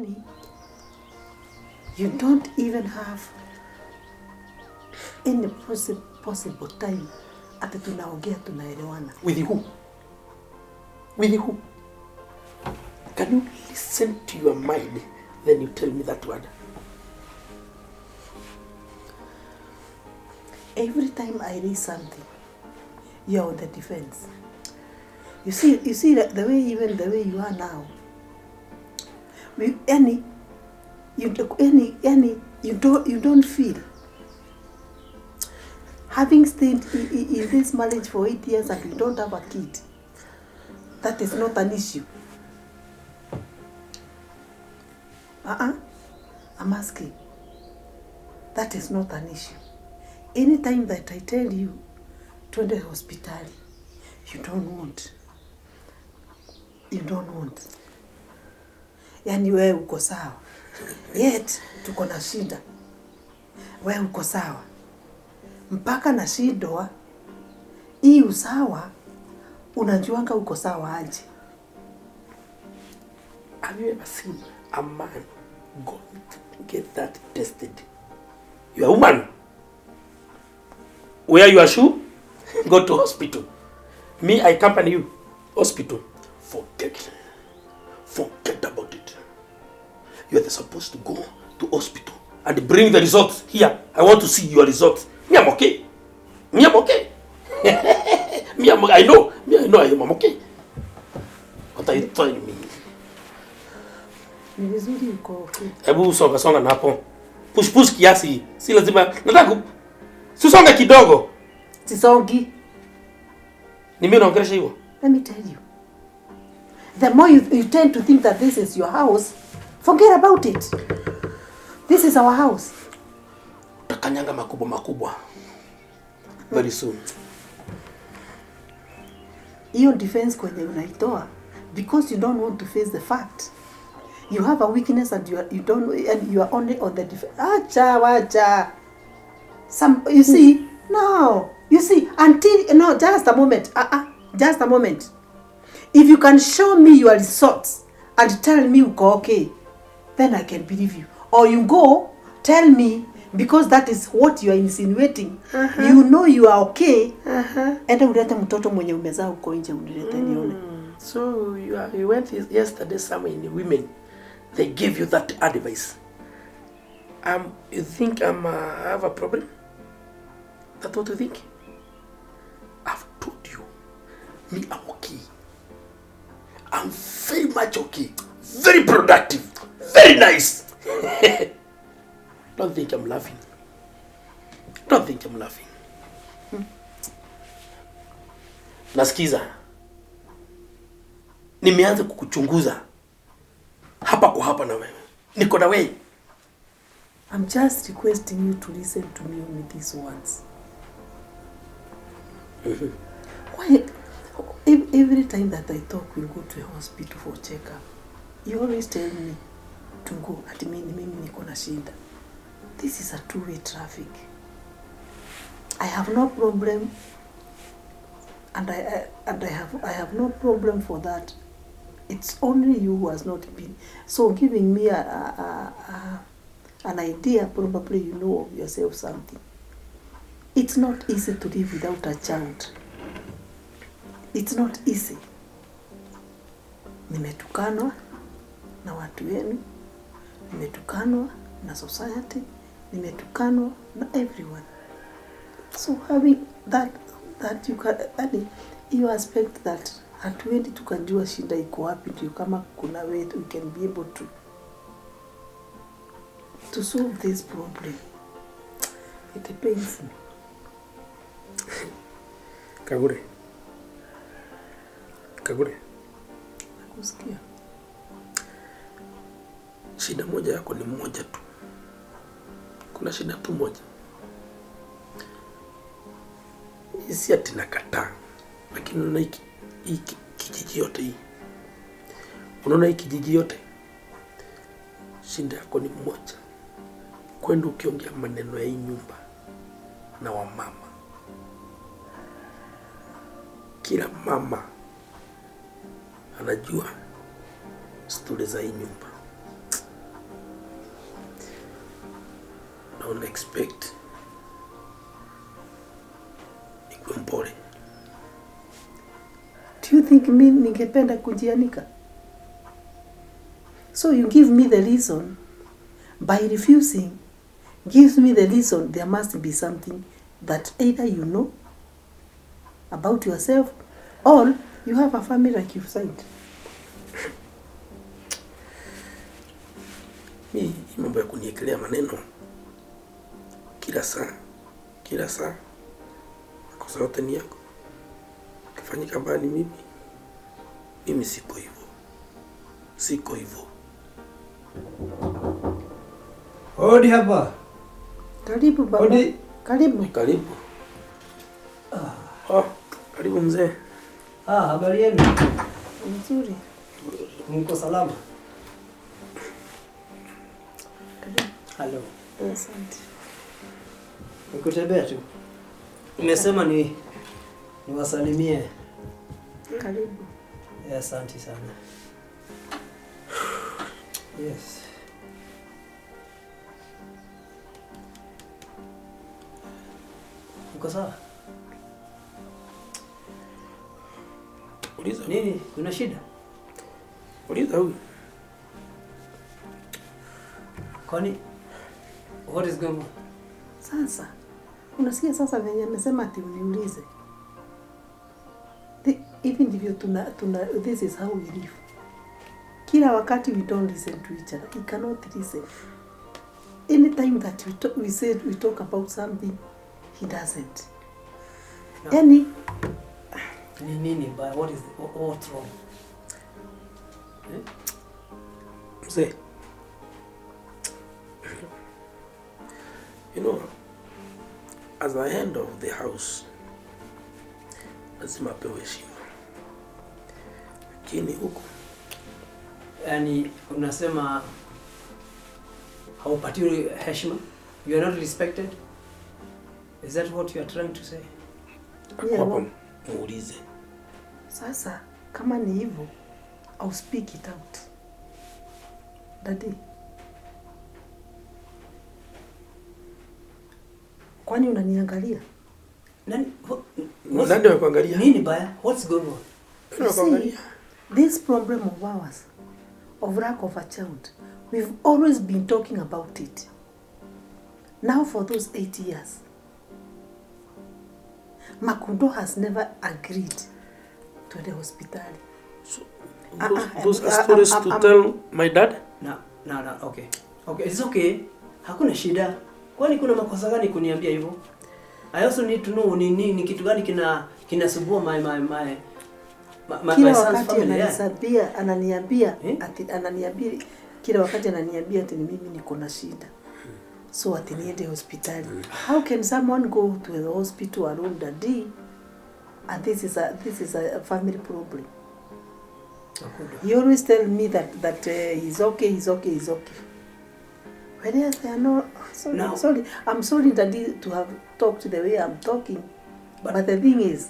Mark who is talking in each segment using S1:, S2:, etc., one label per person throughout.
S1: Yani, you don't even have any possible time ati tunaongea tunaelewana.
S2: With who? With who? Can you listen to your mind, then you tell me that word?
S1: Every time I read something, you're on the defense. You see the way, even the way you are now. We, any, you do, any, you don't feel. Having stayed in this marriage for 8 years and you don't have a kid, that is not an issue. Uh-uh. I'm asking. That is not an issue. Anytime that I tell you, twende hospitali, you don't want. You don't want. Yani wewe uko sawa. Yet tuko na shida. Wewe uko sawa. Mpaka nashindwa hii usawa, unajuanga uko sawa aje?
S2: Have you ever seen a man go to get that tested? You are a woman. Wear your shoe, go to hospital. Me, I accompany you. Hospital. Forget. Forget about it. You are supposed to go to hospital and bring the results here. I want to see your results. Me, I'm okay. Me, I'm okay. Me, I know. Me, I know I am okay. What are you telling me?
S1: Ni vizuri uko okay.
S2: Hebu songa songa na hapo. Push push kiasi. Si lazima. Nataka si songa kidogo.
S1: Sisongi.
S2: Ni mimi naongelesha hivyo.
S1: Let me tell you. The more you tend to think that this is your house, forget about it. This is our house.
S2: Utakanyanga makubwa makubwa. Very soon.
S1: Hiyo defense kwenye unaitoa because you don't want to face the fact. You have a weakness and you are, you don't, and you are only on the defense. Acha wacha. Some, you see, no, you see, until, no, just a moment. Just a moment. If you can show me your results and tell me uko okay, then I can believe you. Or you go tell me, because that is what you are insinuating. You know you are okay. Enda ulete mtoto mwenye umezaa uko nje, unilete nione.
S2: So you went yesterday somewhere in women. They gave you that advice. You think I have a problem? That's what you think? I've told you. Me, I'm okay. I'm very much okay. Very productive. Very nice. Don't think I'm laughing. Don't think I'm laughing. Nasikiza. Nimeanza kukuchunguza hapa kwa hapa na wewe. Niko na wewe.
S1: I'm just requesting you to listen to me only this once. Why, every time that I talk, we go to a hospital for checkup. You always tell me to go. Ati mimi niko na shida. This is a two-way traffic. I have no problem, and I have no problem for that. It's only you who has not been. So giving me an idea, probably you know of yourself something. It's not easy to live without a child. It's not easy. Nimetukanwa na watu wenu, nimetukanwa na society, nimetukanwa na everyone. So having that you can, yani hiyo aspect that hatuendi tukajua shida iko wapi, ndio kama kuna way we can be able to solve this problem. It pains me.
S2: Kagure. Kagure.
S1: Nakusikia.
S2: Shida moja yako ni moja tu. Kuna shida tu moja. Si ati nakataa, lakini unaona hii kijiji yote hii, unaona hii kijiji yote, shida yako ni moja, kwenda ukiongea maneno ya hii nyumba na wamama. Kila mama anajua stori za hii nyumba. Una expect nikuwe mpole?
S1: Do you think mi ningependa kujianika? So you give me the reason by refusing, gives me the reason there must be something that either you know about yourself or you have a family like you've said.
S2: Mi hii mambo ya kuniekelea maneno kila saa kila saa, makosa yote ni yako. Kifanyika mbaya ni mimi. Mimi siko hivyo, siko hivyo.
S3: Hodi hapa.
S1: Karibu baba.
S3: Hodi.
S1: Karibu.
S2: Karibu. Oh, karibu mzee.
S3: Ah, habari yenu?
S1: Nzuri.
S3: Mko salama?
S1: Karibu.
S3: Halo.
S1: Asante.
S3: Nikutembea tu. Nimesema ni niwasalimie.
S1: Karibu.
S3: Asante sana. Yes. Uko sawa?
S2: Uliza.
S3: Nini? Kuna shida?
S2: Uliza huyu.
S3: Kwani what is going on?
S1: Sasa unasikia sasa venye amesema ati uniulize. Hivi ndivyo tuna this is how we live. Kila wakati we don't listen to each other. We cannot listen. Anytime that we say we talk about something, he doesn't.
S3: No.
S1: Yani
S3: ni nini mbaya? What's wrong? Eh?
S2: Mzee. You know, as the head of the house, lazima apewe heshima. Lakini huku
S3: yani unasema haupatiwi heshima? You are not respected? Is that what you are trying to say?
S2: Ako hapa, muulize.
S1: Sasa kama ni hivyo, I'll speak it out. Daddy, kwani unaniangalia?
S3: Nani
S2: nani anakuangalia?
S3: Nini baya? What's going on?
S2: Nani anakuangalia?
S1: This problem of ours, of lack of a child, we've always been talking about it. Now for those 8 years, Makundo has never agreed to the hospital.
S2: So, those are stories to tell my dad?
S3: No, okay. Okay, it's okay. Hakuna shida. Kwani kuna makosa gani kuniambia hivyo? I also need to know ni kitu gani kinasumbua my
S1: kila wakati ananiambia, ananiambia ati ananiambia kila wakati ananiambia ati mimi niko na shida. So ati niende hospitali. How can someone go to the hospital alone, daddy? And this is a family problem. He always tell me that he's okay, he's okay, he's okay. Whereas there are no, sorry, no. Sorry, I'm sorry, daddy, to have talked the way I'm talking. But the thing is,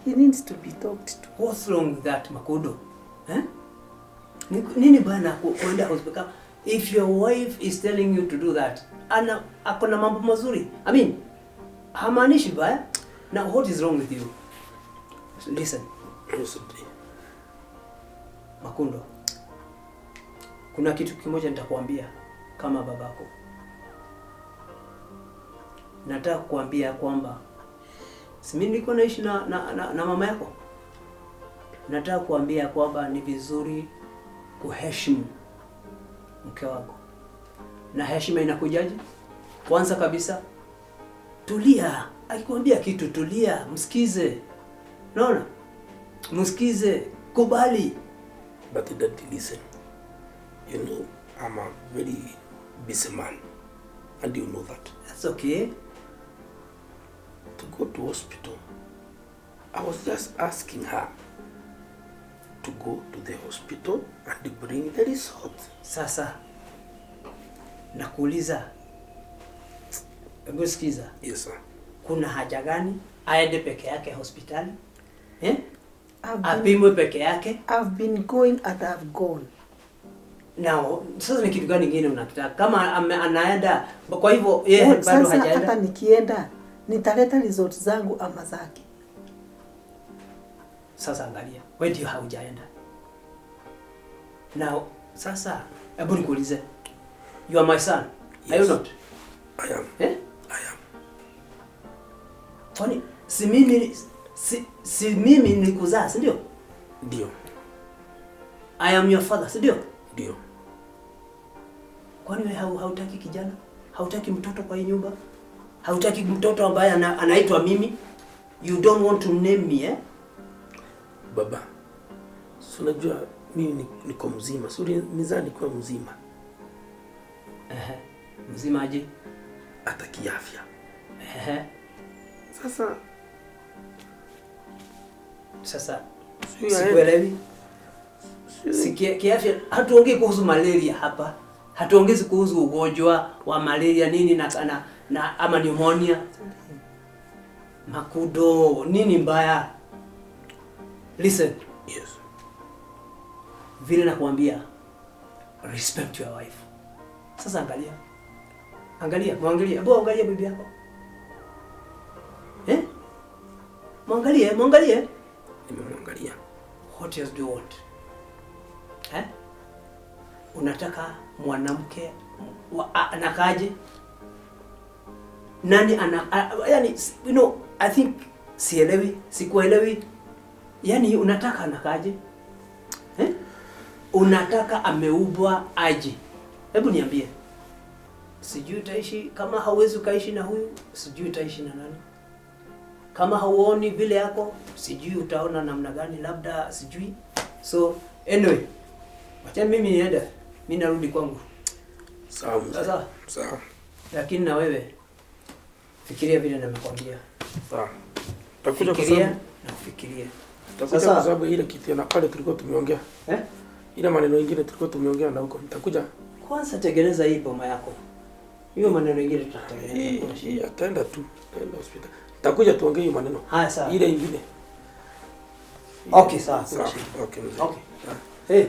S1: he needs to be talked to.
S3: What's wrong with that, Makundo? Eh? Nini bana kuenda hospitali? If your wife is telling you to do that, ana akona mambo mazuri. I mean, hamaanishi baya. Now what is wrong with you? Listen. Makundo, kuna kitu kimoja nitakuambia kama babako. Nataka kukuambia kwamba si mimi niko naishi na mama yako. Nataka kuambia kwamba ni vizuri kuheshimu mke wako. Na heshima inakujaje? Kwanza kabisa, tulia. Akikwambia kitu tulia, msikize. Unaona? Msikize, kubali.
S2: But daddy, listen. You know, I'm a very busy man. And you know that.
S3: That's okay.
S2: To go to hospital, I was just asking her to go to the hospital and bring the result.
S3: Sasa, nakuuliza. Hebu sikiza.
S2: Yes, sir.
S3: Kuna haja gani aende peke yake hospitali? Eh? Apimwe peke yake?
S1: I've been going and I've gone.
S3: Now, sasa ni kitu gani kingine unakitaka? Kama anaenda, kwa hivyo yeye
S1: Oh,
S3: bado
S1: sasa
S3: hajaenda.
S1: hata nikienda nitaleta results zangu ama zake.
S3: Sasa angalia, wewe ndio haujaenda. Now, sasa hebu nikuulize. You are my son. Are you
S2: Yes.
S3: not?
S2: I am.
S3: Eh?
S2: I am.
S3: Kwani si mimi nilikuzaa, si ndio?
S2: Ndio.
S3: I am your father, si ndio?
S2: Ndio.
S3: Kwani wewe hautaki kijana? Hautaki mtoto kwa hii nyumba? Hautaki mtoto ambaye anaitwa mimi? You don't want to name me, eh?
S2: Baba, si unajua mimi niko mzima. Si ulinizaa nikiwa mzima?
S3: Ehe. Mzima aje?
S2: Hata kiafya.
S3: Ehe.
S2: Sasa
S3: Sasa
S2: si aende.
S3: sikuelewi. Si kiafya hatuongei kuhusu malaria hapa. Hatuongezi kuhusu ugonjwa wa malaria nini na ama pneumonia. Makudo, nini mbaya? Listen,
S2: Yes.
S3: vile nakuambia, respect your wife. Sasa angalia. Angalia, mwangalie. Hebu angalia bibi yako. Eh? Mwangalie, mwangalie.
S2: Nimemwangalia.
S3: What else do you want? Eh? Unataka mwanamke anakaje? Nani ana yani, I think sielewi, sikuelewi. Yani unataka anakaje? Eh? Unataka ameubwa aje? Hebu niambie. Sijui utaishi kama hauwezi ukaishi na huyu, sijui utaishi na nani? Kama hauoni vile yako, sijui utaona namna gani, labda sijui. So anyway, wacha mimi niende, mimi narudi kwangu.
S2: Sawa mzee.
S3: Sasa
S2: Sawa.
S3: lakini na wewe fikiria vile nimekwambia.
S2: Sawa. Takuja kwa
S3: Fikiria
S2: sababu
S3: na ufikirie.
S2: takuja
S3: Sasa-
S2: kwa sababu ile kitu na pale tulikuwa tumeongea.
S3: Eh?
S2: Ile maneno ingine tulikuwa tumeongea na huko. Nitakuja.
S3: Kwanza tengeneza hii boma yako. Hiyo maneno mengine tutatengeneza.
S2: Hii
S3: Hakuna shida.
S2: hii ataenda tu. Ataenda hospitali. Nitakuja tuongee hiyo maneno.
S3: Haya sawa.
S2: Ile ingine.
S3: Okay, sawa. Hakuna
S2: Sawa.
S3: shida.
S2: Okay mzee.
S3: Okay. Hey,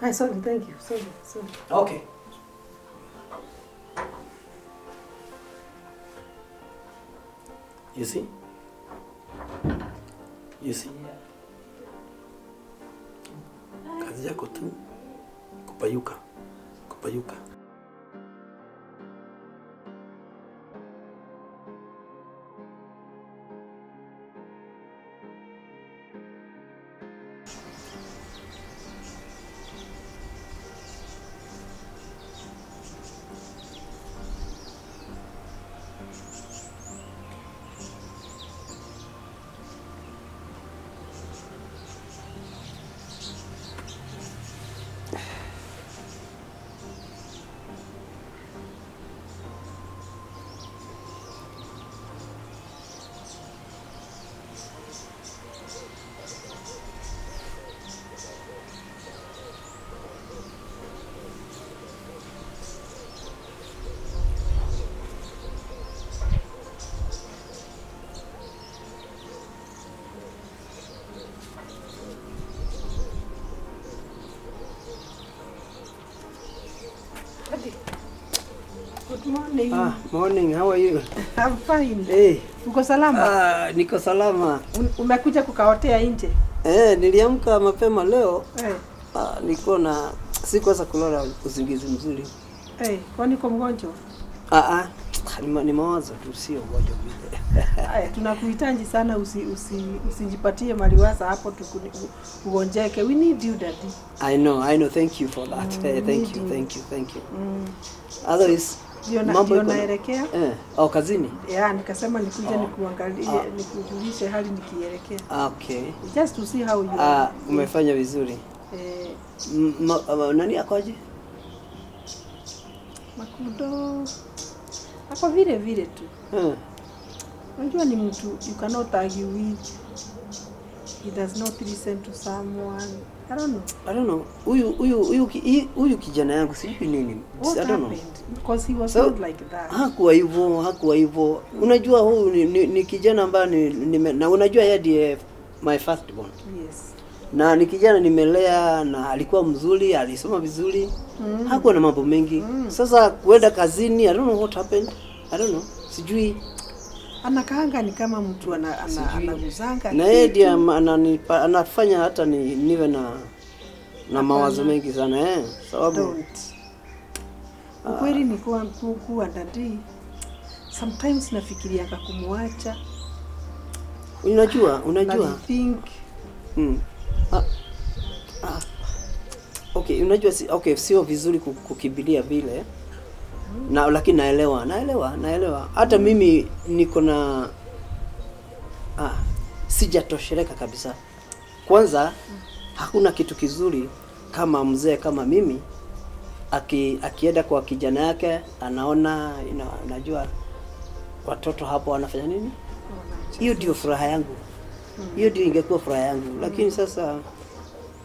S1: Hi, sorry, thank you. Sorry, sorry.
S3: okay.
S2: You see? You see? Kazi yako tu kupayuka, kupayuka.
S1: Daddy. Good morning.
S3: Ah, morning. How are you?
S1: I'm fine.
S3: Hey.
S1: Uko salama?
S3: Ah, niko salama.
S1: Umekuja kukaotea nje?
S3: Eh, niliamka mapema leo.
S1: Eh.
S3: Ah, nilikuwa na sikuweza kulala usingizi mzuri.
S1: Eh, kwani uko mgonjwa?
S3: Ah ah, ni mawazo tu, sio ugonjwa vile.
S1: Haya, tunakuhitaji sana, usijipatie maliwaza hapo ugonjeke. We need you, daddy.
S3: I know, I know. Thank you for that.
S1: We
S3: Thank
S1: need
S3: you,
S1: you.
S3: thank you, thank you. Otherwise,
S1: Ndio
S3: mambo iko
S1: naelekea.
S3: Eh, oh, kazini.
S1: Ya, nikasema nikuje
S3: Oh.
S1: nikuangalie,
S3: Ah.
S1: nikujulishe hali nikielekea.
S3: Ah, okay.
S1: Just to see how you
S3: Ah,
S1: are.
S3: umefanya vizuri.
S1: Eh,
S3: Nani akoje?
S1: Makudo ako vile vile tu. Unajua ni mtu you cannot argue with. He does not listen to someone. I don't know.
S3: I don't know. Huyu kijana yangu sijui nini.
S1: What
S3: I don't know.
S1: happened? Because he was
S3: So,
S1: not like that.
S3: Hakuwa hivyo, hakuwa hivyo. Unajua huyu ni kijana ambaye ni, na unajua yeye ndiye my first born.
S1: Yes.
S3: Na ni kijana nimelea na alikuwa mzuri, alisoma vizuri. Hakuwa na mambo mengi. Sasa kuenda kazini, I don't know what happened. I don't know. Sijui.
S1: Anakaanga ni kama mtu anaguzanga.
S3: Na yeye
S1: kitu.
S3: ndiye anafanya hata niwe na mawazo mengi sana sababu
S1: Don't. Ukweli ni kuwa kuwa daddy. Sometimes nafikirianga kumwacha.
S3: Unajua.
S1: Na think
S3: Okay, unajua okay, sio vizuri kukimbilia vile. Na lakini naelewa. Hata mimi niko na sijatosheleka kabisa. Kwanza hakuna kitu kizuri kama mzee kama mimi akienda kwa kijana yake anaona unajua watoto hapo wanafanya nini? Hiyo ndio furaha yangu. Hiyo ndio ingekuwa furaha yangu. Lakini sasa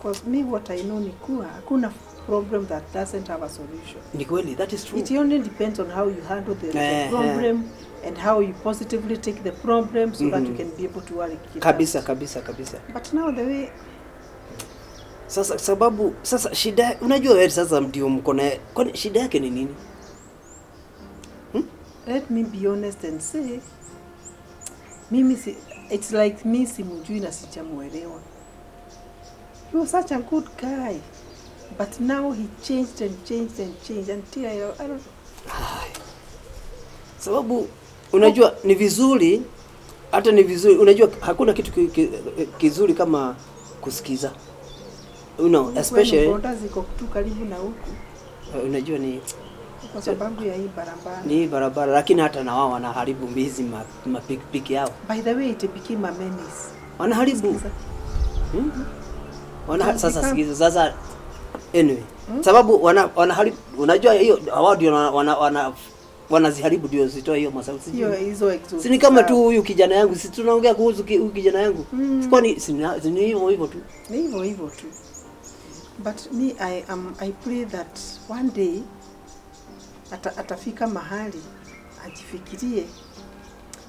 S1: 'cause me what I know ni kuwa hakuna problem that doesn't have a solution.
S3: Ni kweli, that is true.
S1: It only depends on how you handle the problem and how you positively take the problem so that you can be able to work it
S3: Kabisa,
S1: out.
S3: kabisa.
S1: But now the way
S3: sasa sababu sasa shida unajua wewe sasa ndio mko na kwani shida yake ni nini?
S1: Let me be honest and say mimi it's like me simjui na sijamuelewa. He was such a good guy. But now he changed and changed and changed until I don't know.
S3: Sababu unajua ni vizuri, hata ni vizuri unajua hakuna kitu kizuri kama kusikiza. You know, especially
S1: boda ziko tu karibu na huku.
S3: Unajua ni
S1: kwa sababu ya hii barabara.
S3: Ni hii barabara, lakini hata na wao wanaharibu hizi mapikipiki yao.
S1: By the way, it became a menace.
S3: Wanaharibu. Sasa sikiza sasa anyway. Sababu wanaharibu, unajua hiyo wao ndio wanaziharibu ndio zitoe hiyo masauti.
S1: Hiyo hizo exhaust.
S3: Si ni kama tu huyu kijana yangu, si tunaongea kuhusu huyu kijana yangu. Kwani si ni hivyo hivyo tu.
S1: Ni hivyo hivyo tu. But me I pray that one day atafika mahali ajifikirie,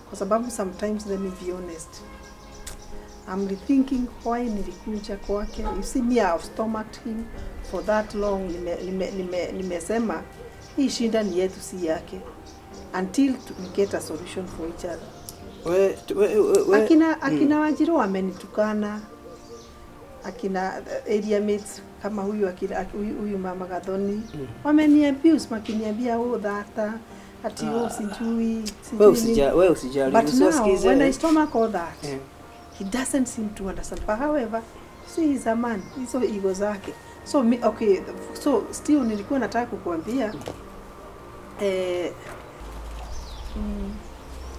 S1: kwa sababu sometimes, let me be honest, I'm rethinking why nilikuja kwake. You see me, I have stomached him for that long. Nimesema hii shinda ni yetu si yake until we get a solution for each other. Akina Wanjiru wamenitukana, akina area mates kama huyu huyu mama Gathoni wameni abuse, makiniambia oh that ati oh sijui.
S3: Wewe usijali,
S1: usiwasikize. When I stomach all that, he doesn't seem to understand. But however, see, he's a man, hizo ego zake. So me, okay, so still nilikuwa nataka kukuambia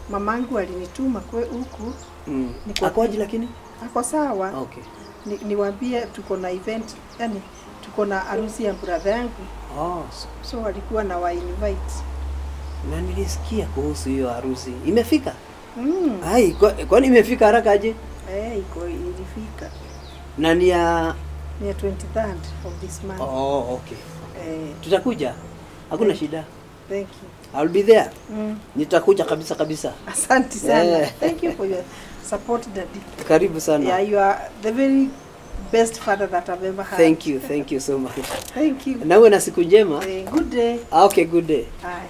S1: mamangu alinituma kwa huku.
S3: Akoje lakini?
S1: Ako sawa.
S3: Okay.
S1: Niwaambie tuko na event, yani tuko na harusi ya brother yangu.
S3: Oh,
S1: so walikuwa na wa invite.
S3: Na nilisikia kuhusu hiyo harusi. Imefika? Ai, kwani imefika haraka aje?
S1: Iko ilifika.
S3: Na ni ya
S1: 23rd of this month.
S3: Oh, okay. Tutakuja. Hakuna shida.
S1: Thank you.
S3: I'll be there. Nitakuja kabisa kabisa.
S1: Asante sana. Thank you for your support, Daddy.
S3: Karibu sana.
S1: Yeah, you are the very best father that I've ever had.
S3: Thank you. Thank you so much.
S1: Thank you.
S3: Na uwe na siku njema.
S1: Good day.
S3: Okay, good day.
S1: Bye.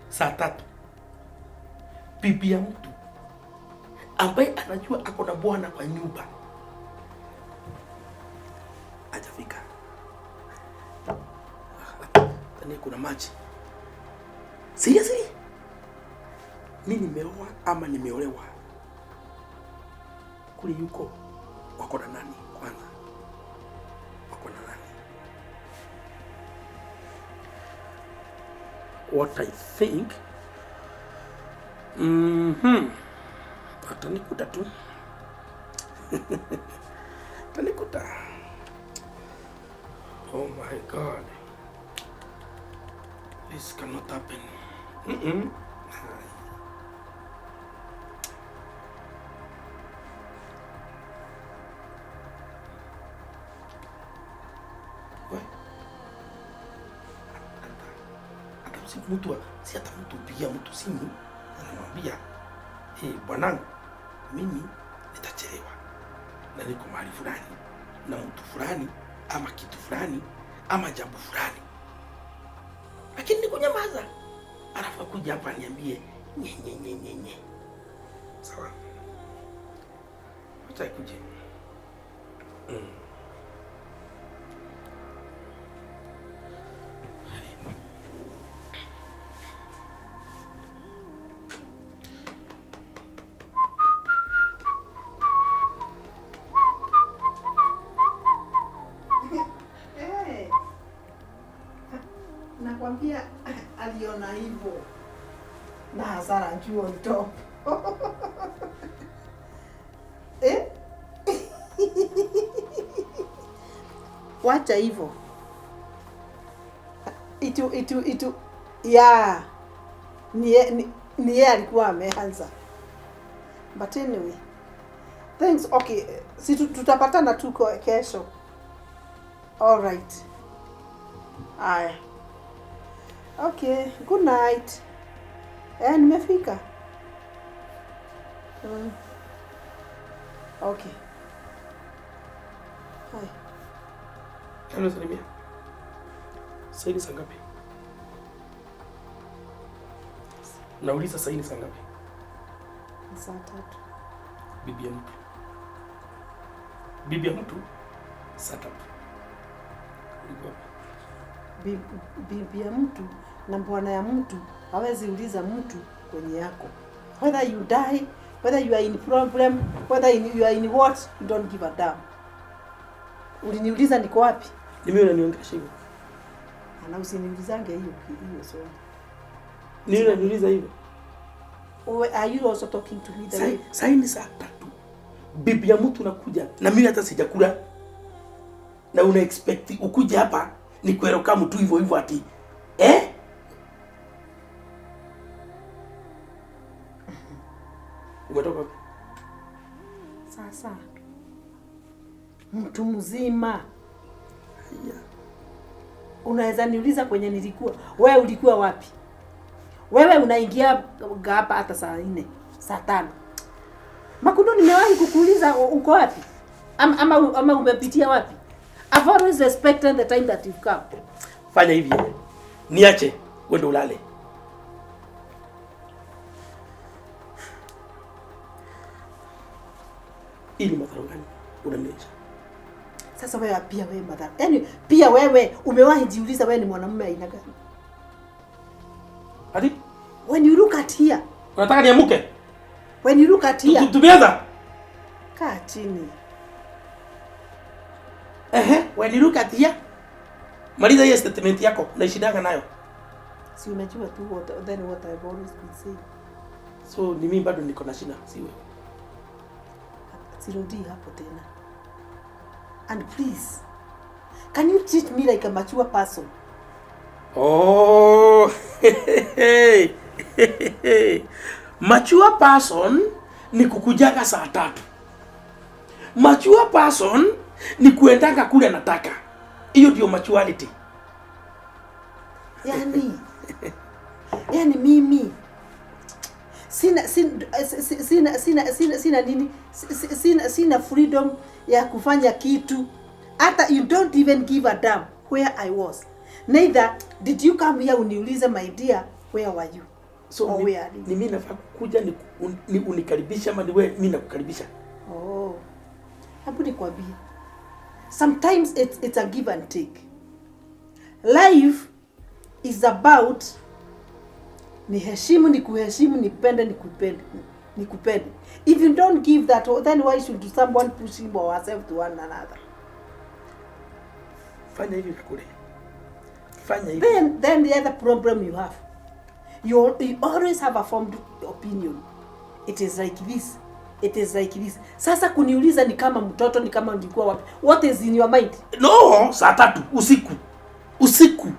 S2: Saa tatu bibi ya mtu ambaye anajua ako na bwana kwa nyumba hajafika. Tani kuna maji. Seriously? Mimi nimeoa ama nimeolewa? Kule yuko wako na nani kwanza? Wako na nani? what I think. Atanikuta tu. Atanikuta. Oh my God. This cannot happen. Mtu si hata mtu pigia mtu simu anamwambia bwanangu, mimi nitachelewa na niko mahali fulani na mtu fulani ama kitu fulani ama jambo fulani, lakini nikunyamaza, alafu akuja hapa niambie nye nye nye nye nye. Sawa, acha ikuje.
S1: Nakwambia aliona hivyo na hasara juu on top. Eh? Wacha hivyo. Itu ya ni yeye alikuwa ameanza. But anyway, thanks. Okay, si tutapatana tu kesho. All right. Aya. Okay, good night. Nimefika. Okay. Hi.
S2: Hello, Salimia. Saini saa ngapi? Nauliza saini saa ngapi?
S1: Saa 3.
S2: Bibi ya mtu. Bibi ya mtu saa 3. Ulikuwa wapi?
S1: Bibi ya mtu na bwana ya mtu hawezi uliza mtu kwenye yako. Whether you die, whether you are in problem, whether you are in what, you don't give a damn. Uliniuliza niko wapi?
S2: Ni mimi unaniongelesha hivyo.
S1: Ana usiniulizange hiyo swali.
S2: Ni mimi unaniuliza hivyo.
S1: Are you also talking to me the way?
S2: Saini saa 3. Bibi ya mtu nakuja na mimi hata sijakula. Na una expect ukuje hapa ni kueroka mtu hivyo hivyo ati eh? Umetoka wapi?
S1: Sasa mtu mzima.
S2: Yeah.
S1: Unaweza niuliza kwenye nilikuwa. Wewe ulikuwa wapi? Wewe unaingia hapa hata saa 4, saa 5. Makundo, nimewahi kukuuliza uko wapi? Ama umepitia wapi? I've always respected the time that you've come.
S2: Fanya hivi. Niache uende ulale. Ili madhara gani unaniacha?
S1: Sasa wewe pia wewe madhara. Yaani pia wewe umewahi jiuliza wewe ni mwanamume aina gani?
S2: Ati?
S1: When you look at here.
S2: Unataka niamuke?
S1: When you look at here.
S2: Tumeanza?
S1: Kaa chini.
S2: When you look at here. Maliza hiyo statement yako, unaishidanga nayo.
S1: Si unajua tu what I've always been saying.
S2: So ni mimi bado niko na shida, si wewe.
S1: Sirudi hapo tena. And please, can you treat me like a mature person?
S2: Oh, mature person ni kukujaga saa 3. Mature person ni kuendanga kule nataka. Hiyo ndio maturity.
S1: Yani mimi sina nini, sina freedom ya kufanya kitu. Hata you don't even give a damn where I was. Neither did you come here uniulize, my dear, where were you?
S2: So
S1: or where are you?
S2: Ni mimi nafaa kukuja ni unikaribisha ama ni wewe mimi nakukaribisha?
S1: Oh. Hapo nikwambie. Sometimes it's a give and take. Life is about niheshimu, nikuheshimu, nipende, nikupende, nikupende. If you don't give that, then why should someone push him or herself to one another?
S2: Fanya hivi kule. Fanya hivi.
S1: Then the other problem you have. You always have a formed opinion. It is like this. It is like this. Sasa kuniuliza ni kama mtoto, ni kama nilikuwa wapi? What is in your mind?
S2: No, saa tatu usiku. Usiku.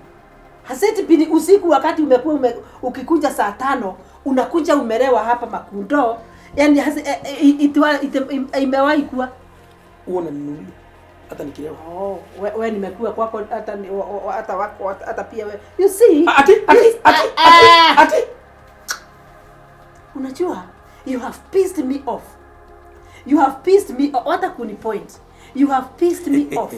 S1: Haseti pini usiku wakati umekuwa ukikunja saa 5, unakunja umelewa hapa Makundo. Yaani imewahi kuwa
S2: uona ninunulie hata nikilewa.
S1: Oh, wewe nimekuwa kwako hata hata wako hata pia wewe. You see?
S2: Ati ati ati ati.
S1: Unajua, you have pissed me off. You have pissed me off. Hata kuni point. You have pissed me off.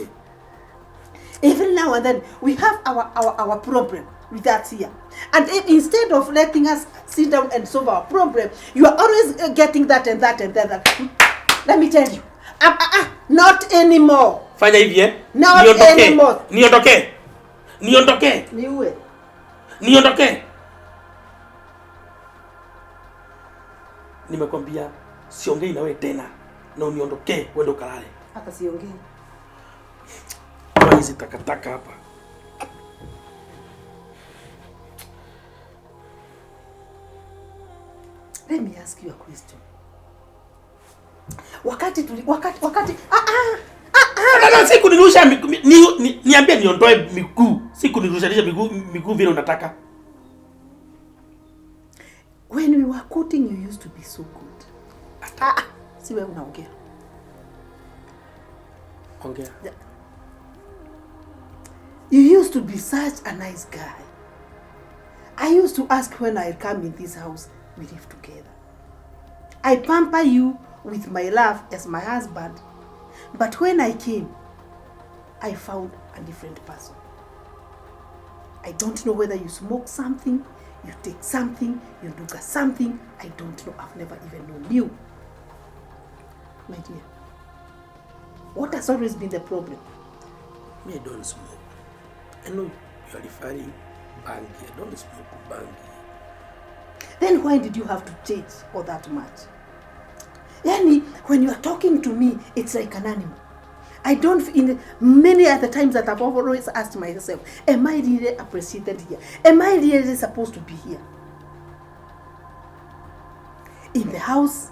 S1: Every now and then we have our problem with that here. And if, instead of letting us sit down and solve our problem, you are always getting that and that and that. That. Let me tell you. Not anymore.
S2: Fanya hivi eh?
S1: Not anymore.
S2: Niondoke. Niondoke.
S1: Niue.
S2: Niondoke. Nimekwambia siongei na wewe tena. Na uniondoke uende ukalale.
S1: Hata siongei.
S2: Kwa hizi takataka hapa.
S1: Let me ask you a question. Wakati
S2: siku nirusha niambie niondoe miguu. Siku nirusha miguu vile unataka.
S1: When we were courting, you used to be so good. Si wewe unaongea.
S2: Ongea.
S1: You used to be such a nice guy. I used to ask when I come in this house, we live together. I pamper you with my love as my husband. But when I came, I found a different person. I don't know whether you smoke something, you take something, you do something. I don't know. I've never even known you. My dear, what has always been the problem?
S2: Me, I don't smoke. I know you are referring bangi. I don't smoke bangi.
S1: Then why did you have to change all that much? Yani, when you are talking to me, it's like an animal. I don't, in many other times that I've always asked myself, am I really appreciated here? Am I really supposed to be here? In the house,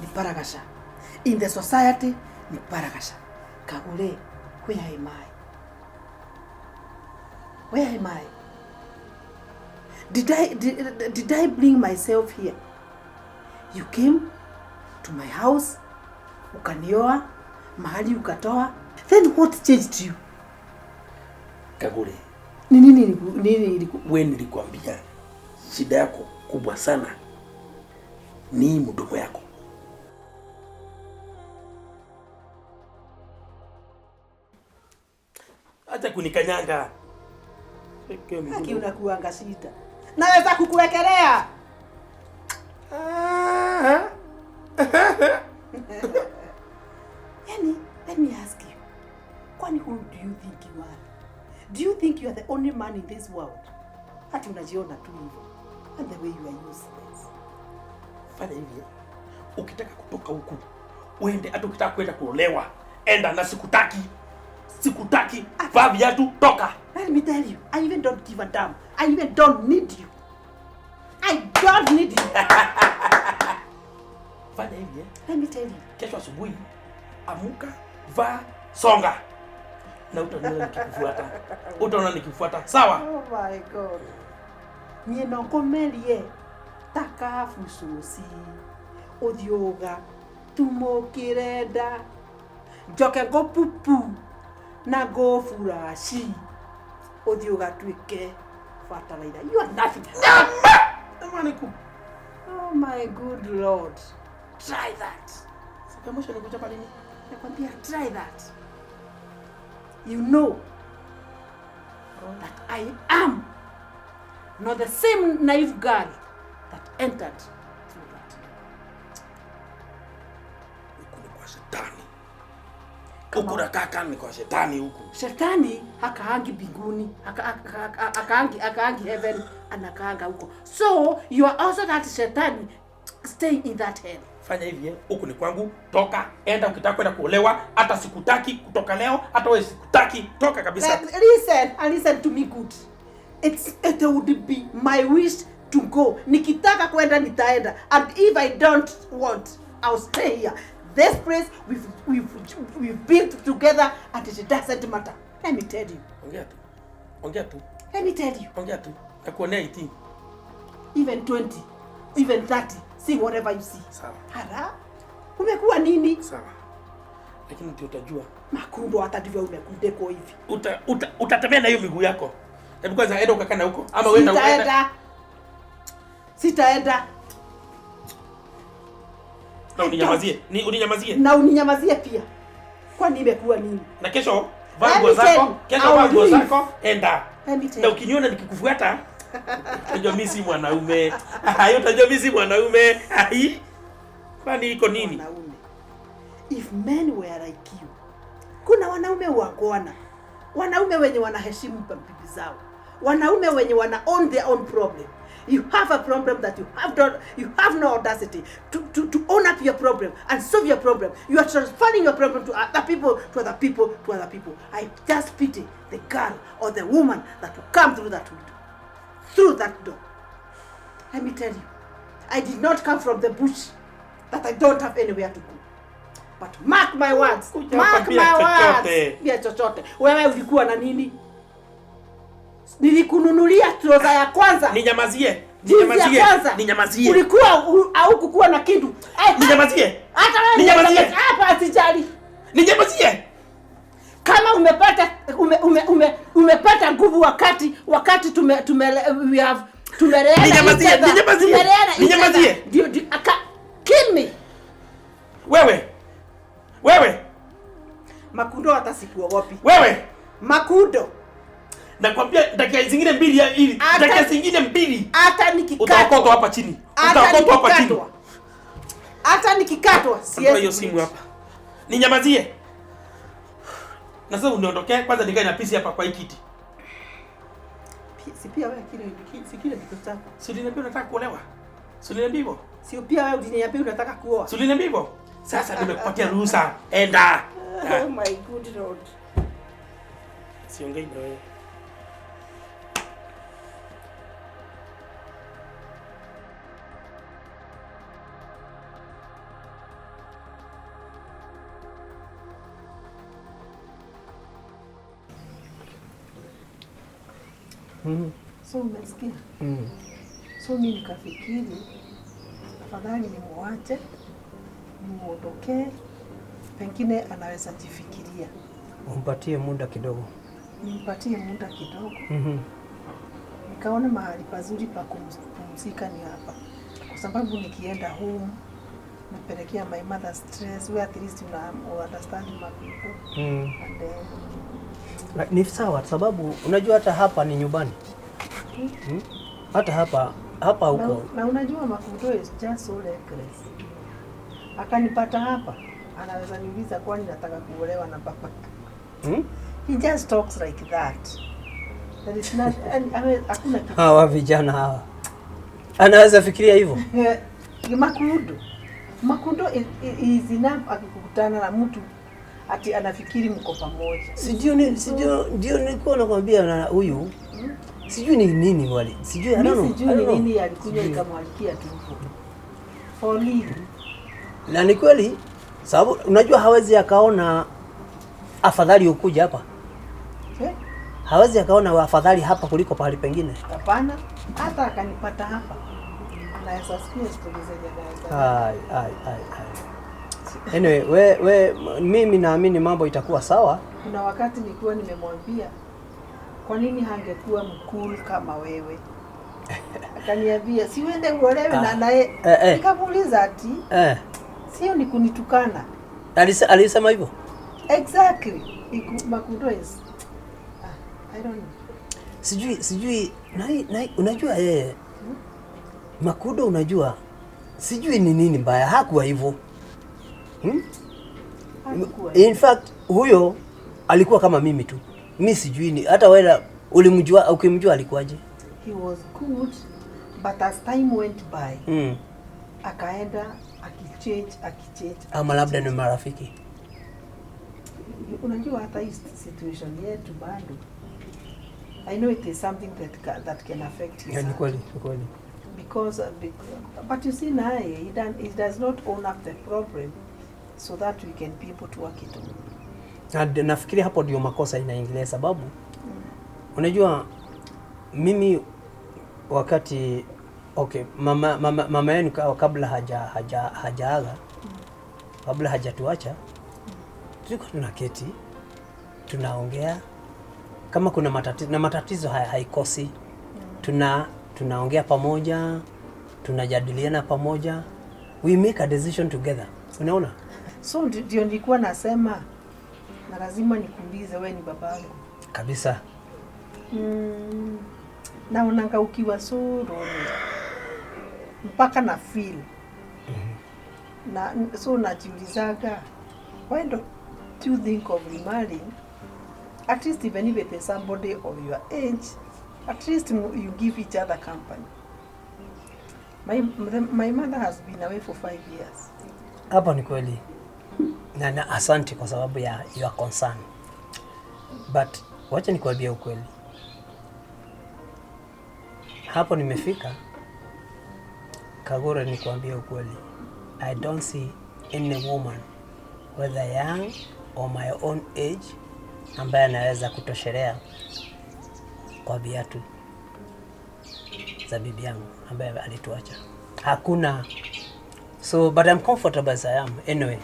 S1: ni paragasha. In the society, ni paragasha. Kagure, where am I? Where am I? Did I bring myself here? You came to my house, ukanioa, mahali ukatoa. Then what changed you?
S2: Kagure.
S1: Nini?
S2: Wewe nilikwambia shida yako kubwa sana ni mdomo yako. Acha kunikanyanga.
S1: Haki unakuanga shida. Naweza kukuwekelea. Yani, let me ask you. Kwani who do you think you are? Do you think you are the only man in this world? Hata unajiona tu hivyo. And the way you are useless.
S2: Fanya hivi. Ukitaka kutoka huku, uende. Hata ukitaka kwenda kuolewa, enda na sikutaki. Sikutaki. Vaa viatu, toka.
S1: Let me tell you, I even don't give a damn. I even don't need you. I don't need you.
S2: Fanya hivi eh?
S1: Let me tell you.
S2: Kesho asubuhi, amuka, vaa, songa. Na utaona nikikufuata. Utaona nikifuata. Sawa?
S1: Oh my God. Nie nonkomerie takafususi. Odioga tumokirenda. Njoke ngopupu na ngofurashi. Odioga tuike fertilizer. You are nothing.
S2: Nyama!
S1: Oh my good Lord. Try that.
S2: Siku mwisho nikuja pale nini?
S1: Nakwambia try that. You know that I am not the same naive girl that entered through that.
S2: Huku ni kwa shetani. Huku nakaka ni kwa shetani huku.
S1: Shetani hakaangi binguni, hakaangi heaven, anakaanga huko. So you are also that shetani staying in that hell.
S2: Fanya hivi eh, huku ni kwangu, toka, enda ukitaka kwenda kuolewa, hata sikutaki kutoka leo, hata wewe sikutaki, toka kabisa.
S1: Listen, and listen to me good. It would be my wish to go. Nikitaka kwenda nitaenda, and if I don't want, I'll stay here. This place we've built together and it doesn't matter. Let me tell you.
S2: Ongea tu. Ongea tu.
S1: Let me tell you.
S2: Ongea tu. Nakuonea 18.
S1: Even 20, even 30, see whatever you see.
S2: Sawa.
S1: Hara, umekuwa nini?
S2: Sawa. Lakini ndio utajua.
S1: Makundo hata ndivyo umekundeko hivi.
S2: Utatembea na hiyo miguu yako. Hebu kwanza enda ukakaa na huko ama wewe
S1: Sitaenda. Sitaenda.
S2: Na uninyamazie. Ni uninyamazie.
S1: Na uninyamazie pia. Kwani imekuwa nini?
S2: Na kesho vaa nguo zako, kesho vaa nguo zako, enda. Na ukiniona nikikufuata, utajua mimi si mwanaume. Hayo utajua mimi si mwanaume. Ai. Kwani iko nini?
S1: Wanaume. If men were like you. Kuna wanaume wangwana. Wanaume wenye wanaheshimu bibi zao. Wanaume wenye wana own their own problem. You have a problem that you have done, you have no audacity to own up your problem and solve your problem. You are transferring your problem to other people, to other people, to other people. I just pity the girl or the woman that will come through that window, through that door. Let me tell you, I did not come from the bush that I don't have anywhere to go. But mark my words, mark my words. Bila chochote. Wewe ulikuwa na nini? Nilikununulia trouser ya kwanza.
S2: Ninyamazie. Ninyamazie. Ninyamazie.
S1: Ulikuwa au kukuwa na kitu.
S2: Ninyamazie.
S1: Hata wewe
S2: ninyamazie.
S1: Hapa sijali.
S2: Ninyamazie.
S1: Kama umepata umepata nguvu wakati tume we have tumeleana.
S2: Ninyamazie. Ninyamazie. Ninyamazie.
S1: Kill me.
S2: Wewe. Wewe.
S1: Makundo hata sikuogopi.
S2: Wewe.
S1: Makundo.
S2: Nakwambia dakika zingine mbili hivi. Dakika zingine mbili.
S1: Hata nikikatwa.
S2: Utaokotwa hapa chini. Utaokotwa hapa chini.
S1: Hata nikikatwa siwezi.
S2: Hiyo simu hapa. Ninyamazie. Na sasa uniondokee kwanza nikae na pisi hapa kwa hii kiti.
S1: Si pia wewe kile si kile kitu chako.
S2: Si uliniambia unataka kuolewa? Si uliniambia hivyo?
S1: Si pia wewe uliniambia unataka kuoa?
S2: Si uliniambia hivyo? Sasa nimekupatia ruhusa. Enda.
S1: Oh my good Lord.
S2: Siongei na wewe.
S1: So umesikia? So mimi nikafikiri afadhali nimuache, nimuondokee, pengine anaweza jifikiria.
S3: Umpatie muda kidogo.
S1: Nimpatie muda kidogo. Nikaona mahali pazuri pa kupumzika ni hapa. Kwa sababu nikienda home nipelekea my mother stress, we at least una understand my people. And then
S3: ni sawa sababu unajua hata hapa ni nyumbani. Hata hapa huko.
S1: Na unajua Makundo is just so reckless. Akanipata hapa, anaweza niuliza kwani nataka kuolewa na baba. He just talks like that. There is not hakuna kitu.
S3: Hawa vijana hawa. Anaweza fikiria hivyo.
S1: Makundo. Makundo is enough akikutana na mtu ati anafikiri mko pamoja.
S3: Sijui ndio nilikuwa nakwambia na huyu. Sijui ni nini wale. Sijui I don't know.
S1: Sijui ni nini alikuja ikamwalikia tu huko. For real.
S3: Na ni kweli sababu unajua hawezi akaona afadhali ukuja hapa.
S1: Eh?
S3: Hawezi akaona afadhali hapa kuliko pahali pengine.
S1: Hapana, hata akanipata hapa. Anaweza sikia stories zenye anaweza.
S3: Ai. Anyway, we mimi naamini mambo itakuwa sawa.
S1: Kuna wakati nilikuwa nimemwambia kwa nini hangekuwa mkul kama wewe? Akaniambia si uende uolewe na naye. Nikamuuliza ati sio ni kunitukana.
S3: Alisema hivyo?
S1: Exactly. Makundo is I don't know.
S3: Sijui na unajua yeye Makundo unajua sijui ni nini mbaya, hakuwa hivyo. In fact huyo alikuwa kama mimi tu. Mimi sijui ni hata wewe ulimjua, ukimjua alikuwaje?
S1: He was good, but as time went by akaenda akichange.
S3: Ama labda ni marafiki.
S1: Unajua hata hii situation yetu bado. I know it is something that can affect his
S3: heart. Ni kweli, ni kweli.
S1: Because, but you see naye he does not own up the problem so that we can be able to work it on.
S3: Na nafikiri hapo ndio makosa inaingilia, sababu unajua mimi wakati, okay, mama yenu kabla hajaaga, kabla hajatuacha, tulikuwa tunaketi tunaongea kama kuna matatizo, na matatizo haya haikosi, tunaongea pamoja, tunajadiliana pamoja, we make a decision together, unaona.
S1: So ndio nilikuwa nasema na lazima nikuulize, wewe ni babangu.
S3: Kabisa.
S1: Naonanga ukiwa so lonely mpaka na feel na so najiulizaga, why don't you think of remarrying? At least even if it is somebody of your age, at least you give each other company. My mother has been away for 5 years.
S3: Hapo ni kweli na asante kwa sababu ya your concern, but wacha nikuambie ukweli, hapo nimefika Kagure, nikuambie ukweli, I don't see any woman, whether young or my own age, ambaye anaweza kutoshelea kwa viatu za bibi yangu ambaye alituacha. Hakuna. So, but I'm comfortable as I am. Anyway,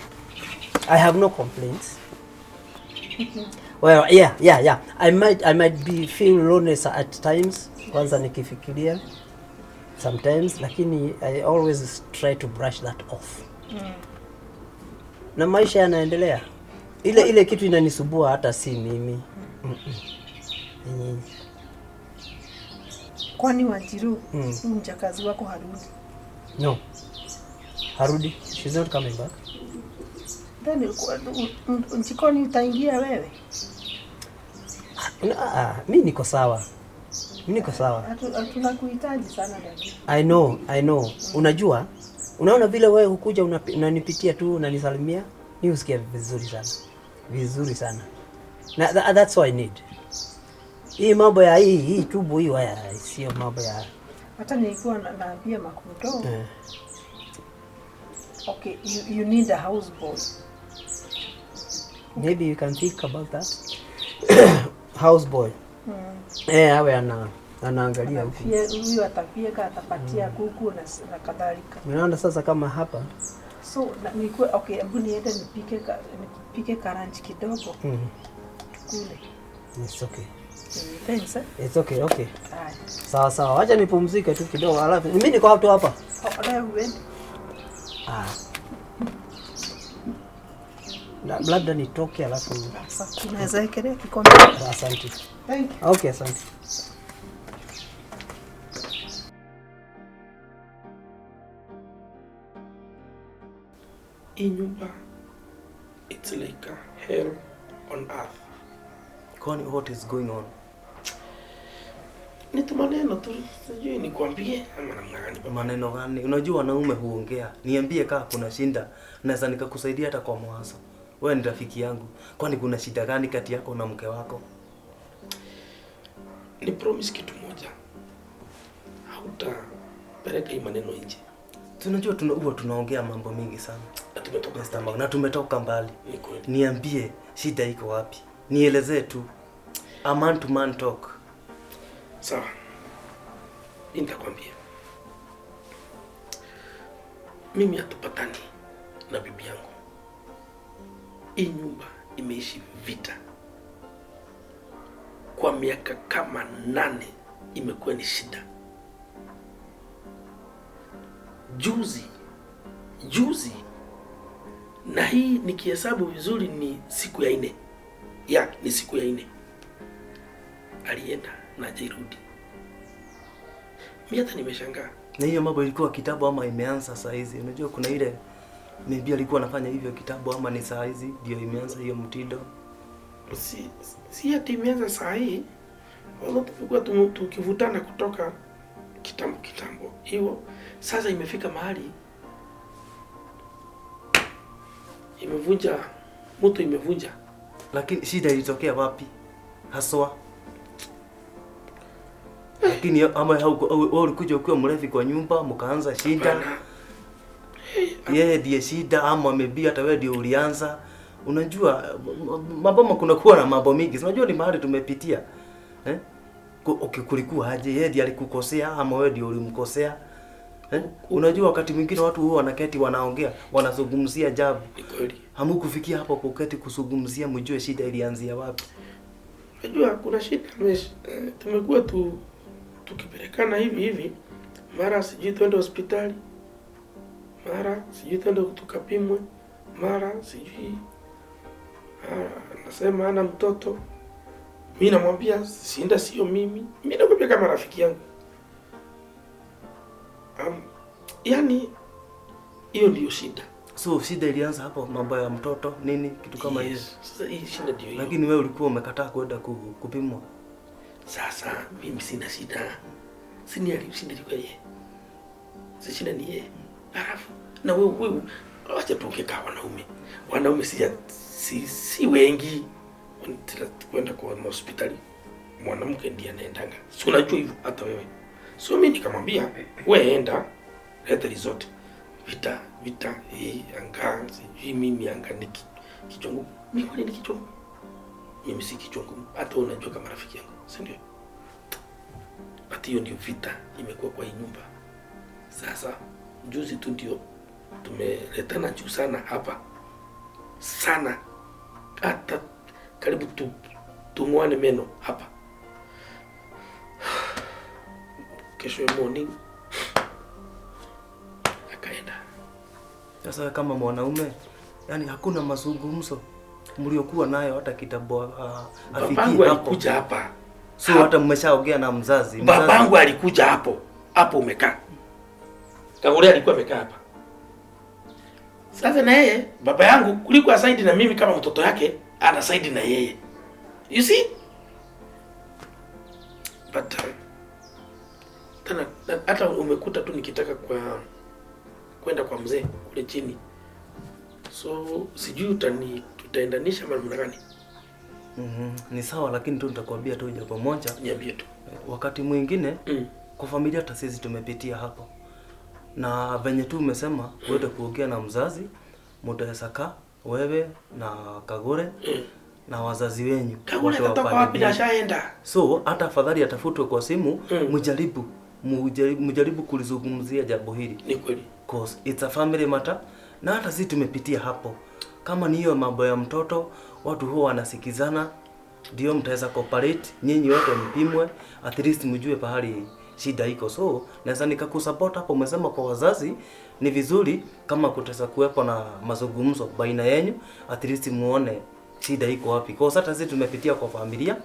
S3: I have no complaints. Well, yeah. I might be feel lonely at times. Kwanza nikifikiria sometimes, lakini I always try to brush that off. Na maisha yanaendelea. Ile kitu inanisumbua hata si mimi. Ni nyinyi.
S1: Kwani Wanjiru, huyu mjakazi wako harudi?
S3: No. Harudi. She's not coming back.
S1: Then jikoni utaingia wewe?
S3: Ah, mi niko sawa. Mi niko sawa.
S1: Tunakuhitaji sana, daddy.
S3: I know, I know. Unajua, unaona vile wewe hukuja unanipitia tu unanisalimia, mi husikia vizuri sana. Vizuri sana. Na that's what I need. Hii mambo ya hii tubu hii waya sio mambo ya
S1: Hata nilikuwa naambia Makudo, okay, you need a house boy.
S3: Maybe you can think about that. Houseboy. Eh, awe anaangalia huku.
S1: Huyu atafyeka, atapatia kuku na kadhalika.
S3: Unaona sasa kama hapa.
S1: So nilikuwa, okay, hebu niende nipike ka lunch kidogo tukule.
S3: It's okay.
S1: Thanks, eh?
S3: It's okay, okay.
S1: Haya.
S3: Sawa sawa. Wacha nipumzike tu kidogo alafu mimi niko hapo tu hapa.
S1: Oh, leo uende.
S3: Ah. Labda nitoke alafu.
S1: Sasa unaweza ekelea kikombe.
S3: Asante.
S1: Thank you.
S3: Okay, asante.
S2: Hii nyumba, it's like a hell on earth.
S4: Kwani what is going on?
S2: Ni tu maneno tu, sijui nikwambie ama namna gani, baba.
S4: Maneno gani? Unajua wanaume huongea. Niambie kaa kuna shinda, naweza nikakusaidia hata kwa mawazo. Wewe ni rafiki yangu. Kwani kuna shida gani kati yako na mke wako?
S2: Ni promise kitu moja, hautapeleka hii maneno nje.
S4: Tunajua huwa tunaongea mambo mingi sana.
S2: Na tumetoka
S4: Mr. Mau, na tumetoka mbali.
S2: Ni kweli.
S4: Niambie shida iko wapi? Nielezee tu. A man to man talk.
S2: Sawa, mi nitakwambia. Mimi hatupatani na bibi yangu. Hii nyumba imeishi vita kwa miaka kama 8, imekuwa ni shida. Juzi juzi, na hii nikihesabu vizuri ni siku ya nne, ya ni siku ya nne, alienda na hajarudi. Mi hata nimeshangaa.
S4: Na hiyo mambo ilikuwa kitambo ama imeanza saa hizi? Unajua kuna ile maybe alikuwa anafanya hivyo kitambo ama ni saa hizi ndio imeanza hiyo mtindo.
S2: Si ati imeanza saa hii, although tumekuwa tukivutana kutoka kitambo kitambo. Hivyo sasa imefika mahali imevunja mtu, imevunja.
S4: Lakini shida ilitokea wapi haswa? Lakini ama wewe ulikuja ukiwa mlevi kwa nyumba mkaanza shida. Yeye ndiye shida ama maybe hata wewe ndio ulianza. Unajua maboma kuna kuwa na mambo mingi. Unajua ni mahali tumepitia. Eh? Okay, kulikuwa aje? Yeye ndiye alikukosea ama wewe ndio ulimkosea? Eh? Unajua wakati mwingine watu huwa wanaketi wanaongea, wanazungumzia jambo.
S2: Ni kweli.
S4: Hamukufikia hapo kuketi kuzungumzia mjue shida ilianzia wapi.
S2: Unajua kuna shida tumekuwa tukipelekana hivi hivi, mara sijui twende hospitali, mara sijui twende tukapimwe, mara sijui nasema ana mtoto. Mimi namwambia shinda sio mimi. Mimi nakwambia kama rafiki yangu. Yani hiyo ndio shida.
S4: So shida ilianza hapo mambo ya mtoto nini kitu kama hiyo.
S2: Yes. Sasa hii shida ndio hiyo.
S4: Lakini wewe ulikuwa umekataa kwenda kupimwa.
S2: Sasa mimi sina shida. Sini alishinda ilikuwa yeye. Si shida ni yeye. Alafu na wewe acha tuongee kama wanaume. Wanaume si wengi kwenda kwa hospitali. Mwanamke ndiye anaendanga. Si unajua hivyo hata wewe. So mimi nikamwambia wewe enda leta result. Vita hii anga sijui mimi anga ni kichwa ngumu. Mimi kwani ni kichwa ngumu? Mimi si kichwa ngumu. Hata unajua kama rafiki yangu, si ndio? But hiyo ndio vita imekuwa kwa hii nyumba. Sasa juzi tu ndio tumeletana juu sana hapa. Sana. Hata karibu tung'oane meno hapa. Kesho morning akaenda.
S4: Sasa kama mwanaume, yani hakuna mazungumzo mliokuwa nayo hata kitambo afikie
S2: Babangu
S4: hapo.
S2: alikuja hapa.
S4: So hata mmeshaongea na mzazi.
S2: Babangu alikuja hapo. Hapo umekaa. Kagure alikuwa amekaa hapa. Sasa na yeye baba yangu kuliko asaidi na mimi kama mtoto yake, ana saidi na yeye. You see? But tena hata umekuta tu nikitaka kwenda kwa mzee kule chini. So sijui tutaendanisha namna gani.
S4: Ni sawa, lakini tu nitakwambia tu jambo moja.
S2: Niambie tu.
S4: Wakati mwingine kwa familia hata sisi tumepitia hapo. Na venye tu umesema uende kuongea na mzazi, mtaweza kaa wewe na Kagure na wazazi wenyu.
S2: Kagure atatoka wapi na ashaenda?
S4: So hata afadhali atafutwe kwa simu, mjaribu kulizungumzia jambo hili.
S2: Ni kweli.
S4: Cause it's a family matter. Na hata sisi tumepitia hapo. Kama ni hiyo mambo ya mtoto, watu huwa wanasikizana, ndio mtaweza cooperate, nyinyi wote mpimwe, at least mjue pahali shida iko. So naweza nikakusupport hapo. Umesema kwa wazazi ni vizuri kama kutaweza kuwepo na mazungumzo baina yenu, at least muone shida iko wapi. Kwa hata sisi tumepitia kwa familia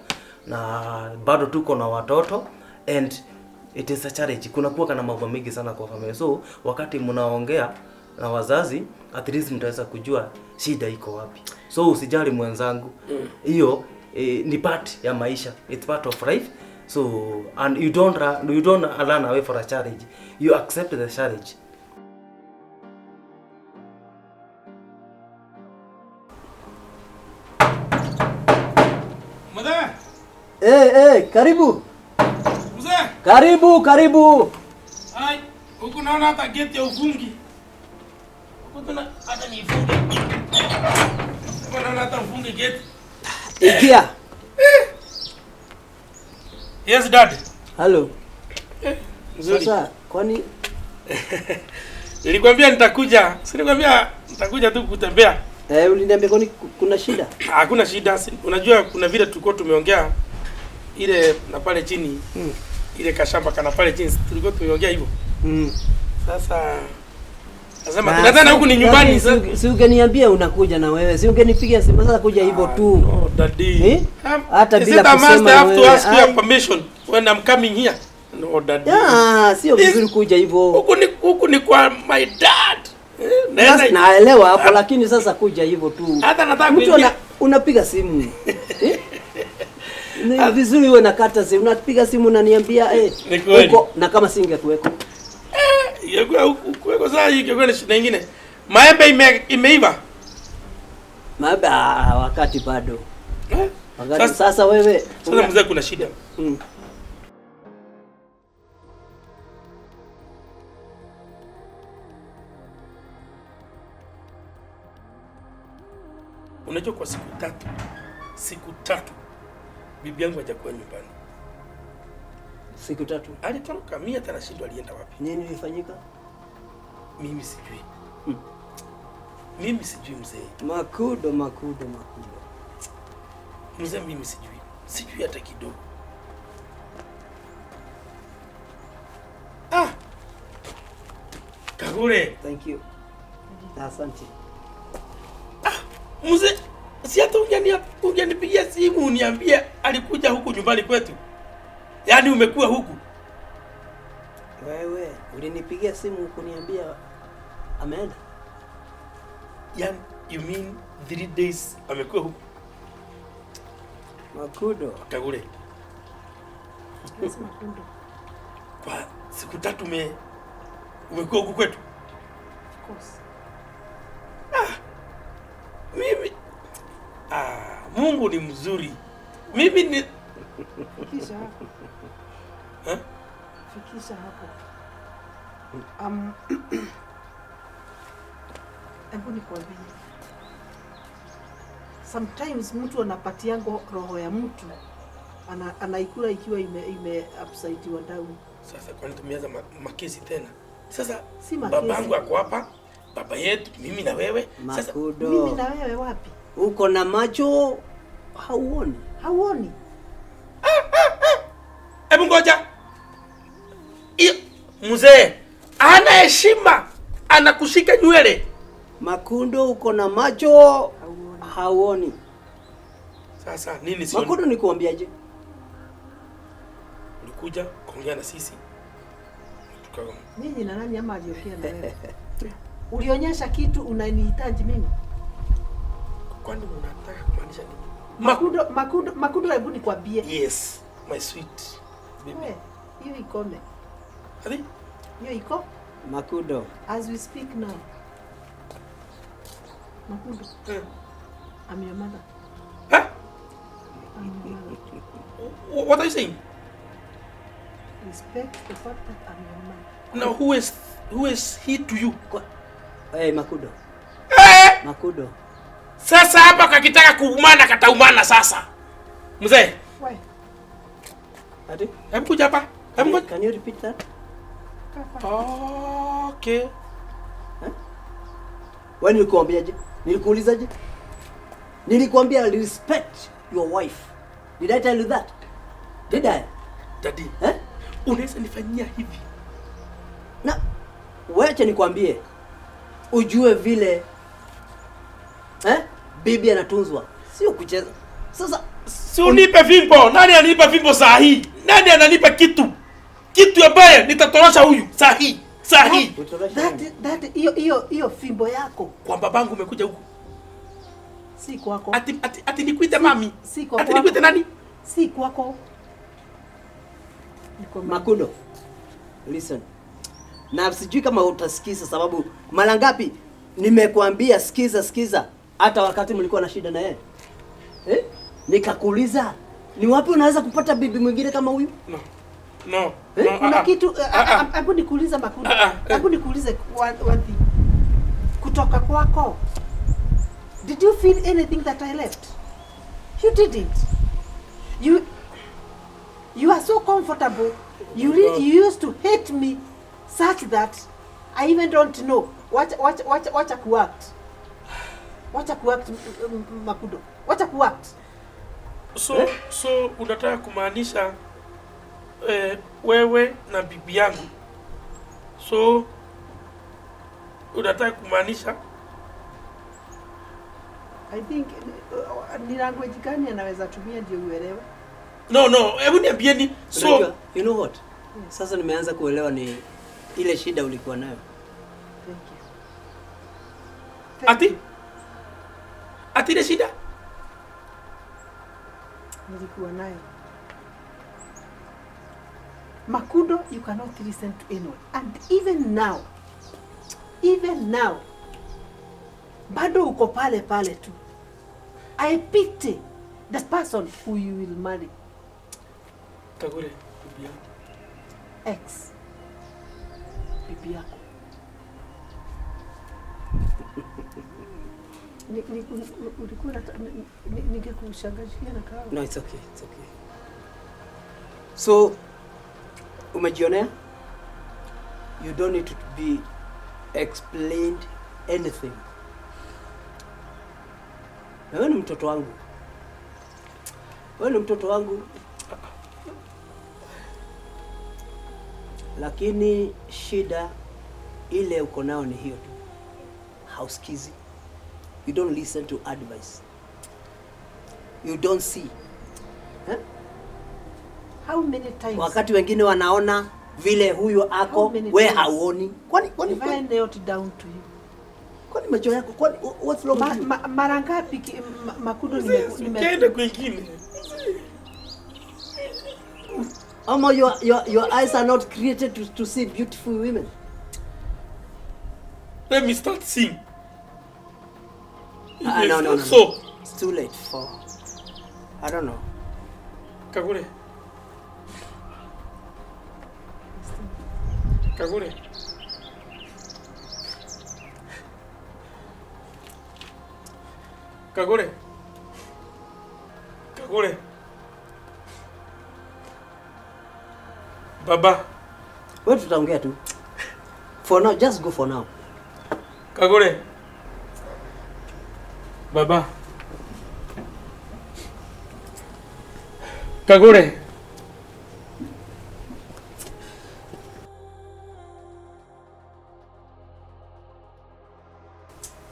S4: na bado tuko na watoto and it is a challenge. Kuna kuwa na mambo mengi sana kwa familia. So wakati mnaongea na wazazi, at least mtaweza kujua shida iko wapi. So usijali mwenzangu. Hiyo ni part ya maisha. It's part of life. So and you don't run away for a challenge. You accept the challenge.
S2: Mzee.
S3: Karibu.
S2: Mzee.
S3: Karibu.
S2: Ai, huku naona hata gate ya ufungi. Huku tuna hata nifunge. Huku naona hata ufungi gate.
S3: Ingia.
S2: Yes dad.
S3: Hello.
S2: Mzuri.
S3: Sasa kwani
S2: nilikwambia nitakuja. Si nilikwambia nitakuja tu kutembea.
S3: Uliniambia kwani kuna shida?
S2: Hakuna shida. Unajua kuna vile tulikuwa tumeongea ile na pale chini. Ile kashamba kana pale chini tulikuwa tumeongea hivyo. Sasa nasema tunataka huku ni nyumbani sasa.
S3: Si ungeniambia unakuja na wewe. Si ungenipigia simu sasa kuja hivyo tu.
S2: No daddy.
S3: Hata bila kusema.
S2: I have to ask your permission when I'm coming here. No daddy.
S3: Yeah, sio vizuri kuja hivyo.
S2: Huku ni kwa my dad.
S3: Naelewa hapo lakini sasa kuja hivyo tu.
S2: Hata nataka
S3: mtu unapiga simu. Ni vizuri uwe nakata simu. Unapiga simu unaniambia huko na kama singekuweko.
S2: Ingekuwa huko sasa ingekuwa ni shida nyingine. Maembe imeiva.
S3: Maembe wakati bado. Wakati sasa wewe
S2: sasa mzee kuna shida. Unajua kwa siku tatu bibi yangu hajakuwa nyumbani.
S3: Siku 3.
S2: Alitoroka, mimi hata nashindwa alienda wapi.
S3: Nini ilifanyika?
S2: Mimi sijui. Mimi sijui, mzee.
S3: Makudo, Makudo, Makudo.
S2: Mzee, mimi sijui. Sijui hata kidogo. Ah! Kagure,
S3: Thank you. Asante.
S2: Mzee, si hata ungenipigia simu uniambie alikuja huku nyumbani kwetu. Yaani umekuwa huku.
S3: Wewe ulinipigia simu kuniambia ameenda?
S2: Yaani you mean 3 days amekuwa huku?
S3: Makudo.
S2: Kagure,
S1: Yes, Makundo.
S2: kwa siku 3 umekuwa huku kwetu.
S1: Of course.
S2: Mimi, ah, Mungu ni mzuri. Mimi ni
S1: Fikisha hapo.
S2: Eh?
S1: Fikisha hapo. Hebu nikwambie. Sometimes mtu anapatiango roho ya mtu anaikula ikiwa ime upside down.
S2: Sasa kwani tumeanza makesi tena? Sasa
S1: Si makesi.
S2: babangu ako hapa, baba yetu, mimi na wewe. Sasa
S3: Makudo.
S1: Mimi na wewe wapi?
S3: Uko na macho hauoni.
S1: Hauoni?
S2: Hebu ngoja. Iyo, mzee ana heshima, anakushika nywele.
S3: Makundo, uko na macho
S1: Hauoni.
S3: hauoni.
S2: Sasa nini sioni?
S3: Makundo, nikuambiaje?
S2: Ulikuja kuongea na sisi tuka
S1: Nyinyi na nani ama aliongea na wewe? Ulionyesha kitu unanihitaji mimi?
S2: Kwani unataka kumaanisha nini?
S1: Makundo, Makundo, Makundo, hebu nikwambie.
S2: Yes, my sweet baby.
S1: We, hiyo ikome.
S2: Ati?
S1: Hiyo iko
S3: Makudo.
S1: as we speak now. Makundo, I'm your mother.
S2: Huh?
S1: I'm your mother.
S2: What are you saying?
S1: Respect the fact that I'm your mother.
S2: Now who is he to you?
S3: Hey, Makudo.
S2: Eh!
S3: Makudo.
S2: Sasa hapa kakitaka kuumana kataumana sasa. Mzee,
S1: We,
S3: Ati?
S2: hebu kuja hapa. Hebu ngoja.
S3: Can you repeat that?
S1: kaa.
S2: Okay.
S3: Wewe nilikuambiaje? Nilikuulizaje? Nilikuambia respect your wife. Did I tell you that? Did I?
S2: Daddy,
S3: Eh?
S2: unaweza nifanyia hivi?
S3: Na wacha nikwambie, ujue vile, eh, bibi anatunzwa, sio kucheza. Sasa
S2: Si unipe fimbo. Nani ananipa fimbo saa hii? Nani ananipa kitu? Kitu ambaye nitatorosha huyu saa hii. Saa hii.
S3: Utorosha
S1: That
S3: nini?
S1: that hiyo fimbo yako
S2: Kwa babangu umekuja huku.
S1: si kwako.
S2: Ati nikuite mami.
S1: Si kwa
S2: Ati
S1: kwako.
S2: nikuite nani?
S1: Si kwako. Ni kwa mama.
S3: Makudo, listen. Na sijui kama utasikiza, sababu mara ngapi nimekuambia sikiza, sikiza, hata wakati mlikuwa na shida na yeye, eh? Nikakuuliza ni wapi unaweza kupata bibi mwingine kama huyu?
S2: No. No.
S3: Eh?
S2: No,
S1: Kuna
S2: ah, ah.
S1: kitu
S2: Ah, ah.
S1: hebu nikuulize Makudo.
S2: Ah, ah, eh.
S1: Hebu nikuulize one thing. Kutoka kwako. Did you feel anything that I left? You didn't. You are so comfortable. You used to hate me such that I even don't know. Wacha kuact. Wacha kuact, Makudo. Wacha kuact.
S2: So unataka kumaanisha, wewe na bibi yangu. So unataka kumaanisha
S1: I think ni language gani anaweza tumia ndio uelewe?
S2: No, hebu niambieni. So
S3: Unajua, you know what? Sasa nimeanza kuelewa ni ile shida ulikuwa nayo.
S1: Thank you. Thank
S2: Ati
S1: you.
S2: ati ile shida
S1: Nilikuwa nayo. Makudo, you cannot listen to anyone. And even now, even now, bado uko pale pale tu. I pity the person who you will marry.
S2: Kagure, bibi yangu.
S1: Ex. Bibi yako. Ulikuwa ningekushangazia na kahawa.
S3: No, it's okay, it's okay. So, umejionea? You don't need to be explained anything. Na wewe ni mtoto wangu. Wewe ni mtoto wangu. Lakini shida ile uko nayo ni hiyo tu. Hausikizi. You don't listen to advice. You don't see. Eh?
S1: How many times?
S3: Wakati wengine wanaona vile huyu ako, we hauoni. Kwani
S1: If I knelt down to you.
S3: Kwani macho yako, kwani what's wrong with you?
S1: Mara ngapi Makudo
S2: nimeenda kwingine?
S3: Ama your eyes are not created to see beautiful women.
S2: Let me start seeing.
S3: No.
S2: So
S3: it's too late for, I don't know.
S2: Kagure. Kagure. Kagure. Kagure. Baba.
S3: Wewe tutaongea tu. For now, just go for now.
S2: Kagure. Baba. Kagure.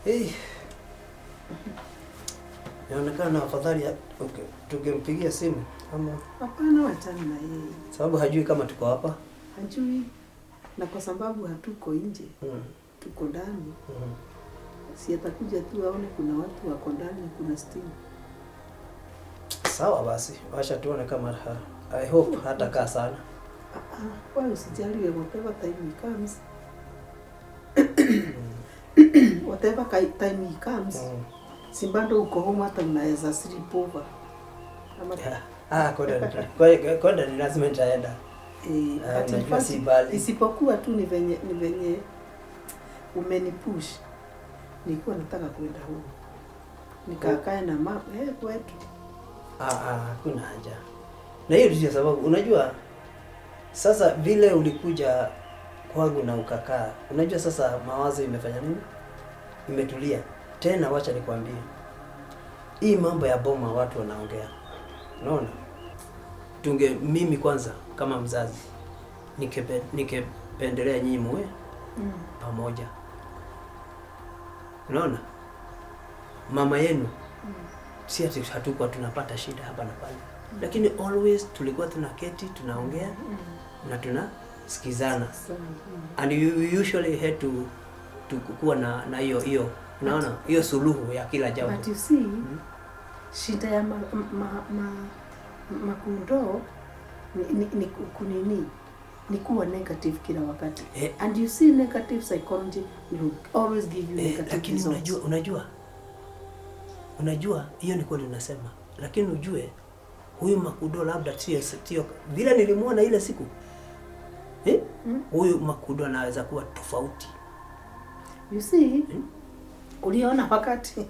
S3: Hey. Inaonekana afadhali okay, tungempigia simu ama
S1: hapana, wachana na yeye.
S3: Sababu hajui kama tuko hapa.
S1: Hajui. Na kwa sababu hatuko nje. Tuko ndani. Si atakuja tu aone kuna watu wako ndani, kuna stima.
S3: Sawa basi, wacha tuone kama I hope hatakaa sana.
S1: Wewe usijali, whatever time he comes. Whatever time he comes. Si bado uko home, hata unaweza sleep over. Ama
S3: kwenda ni lazima nitaenda.
S1: But
S3: si bali.
S1: Isipokuwa tu ni venye umenipush. Nilikuwa nataka kwenda huko. Nikakae na mama kwetu.
S3: Hakuna haja. Na hiyo ndio sababu unajua sasa vile ulikuja kwangu na ukakaa. Unajua sasa mawazo imefanya nini? Imetulia. Tena wacha nikwambie. Hii mambo ya boma watu wanaongea. Unaona? Tunge mimi kwanza kama mzazi ningependelea nyinyi muwe pamoja. Unaona? Mama yenu si ati hatukuwa tunapata shida hapa na pale. Lakini always tulikuwa tunaketi, tunaongea na tunasikizana. And you usually had to kuwa na hiyo unaona hiyo suluhu ya kila jambo.
S1: But you see, shida ya Makundo ni kunini ni kuwa negative kila wakati. And you see negative psychology will always give you negative
S3: lakini
S1: results.
S3: Unajua hiyo ni kweli unasema. Lakini ujue huyu Makudo labda sio vile nilimuona ile siku. Huyu Makudo anaweza kuwa tofauti.
S1: You see, uliona wakati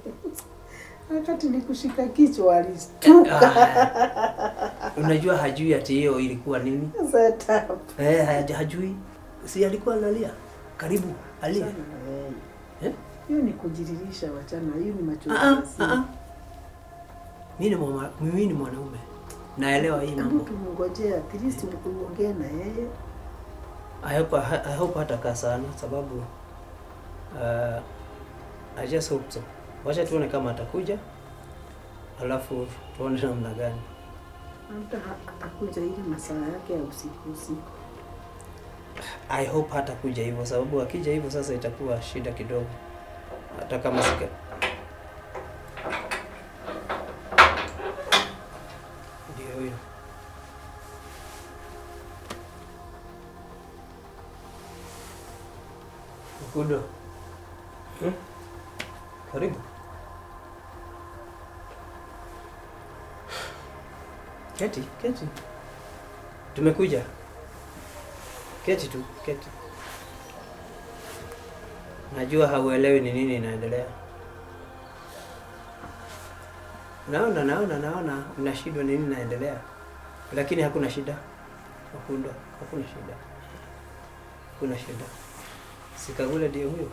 S1: nikushika kichwa alistuka.
S3: Unajua hajui ati hiyo ilikuwa nini?
S1: Set up.
S3: Hajui. Si alikuwa analia. Karibu alia.
S1: Hiyo ni kujiririsha, wachana. Hiyo ni machozi.
S3: Mimi ni mwanaume. Naelewa hii mambo.
S1: Hebu tumngojee at least uongee na yeye.
S3: I hope hatakaa sana sababu I just hope so. Wacha tuone kama atakuja. Alafu tuone namna gani.
S1: Atakuja ile masaa yake ya usiku usiku.
S3: I hope hatakuja hivyo sababu akija hivyo sasa itakuwa shida kidogo. Hata kama sika. Ndio huyo. Makudo. Karibu. Keti. Tumekuja. Keti tu, keti. Najua hauelewi ni nini inaendelea. Naona nashindwa nini naendelea. Lakini hakuna shida. Makundo, hakuna shida. Hakuna shida. Sikagule ndiye huyo.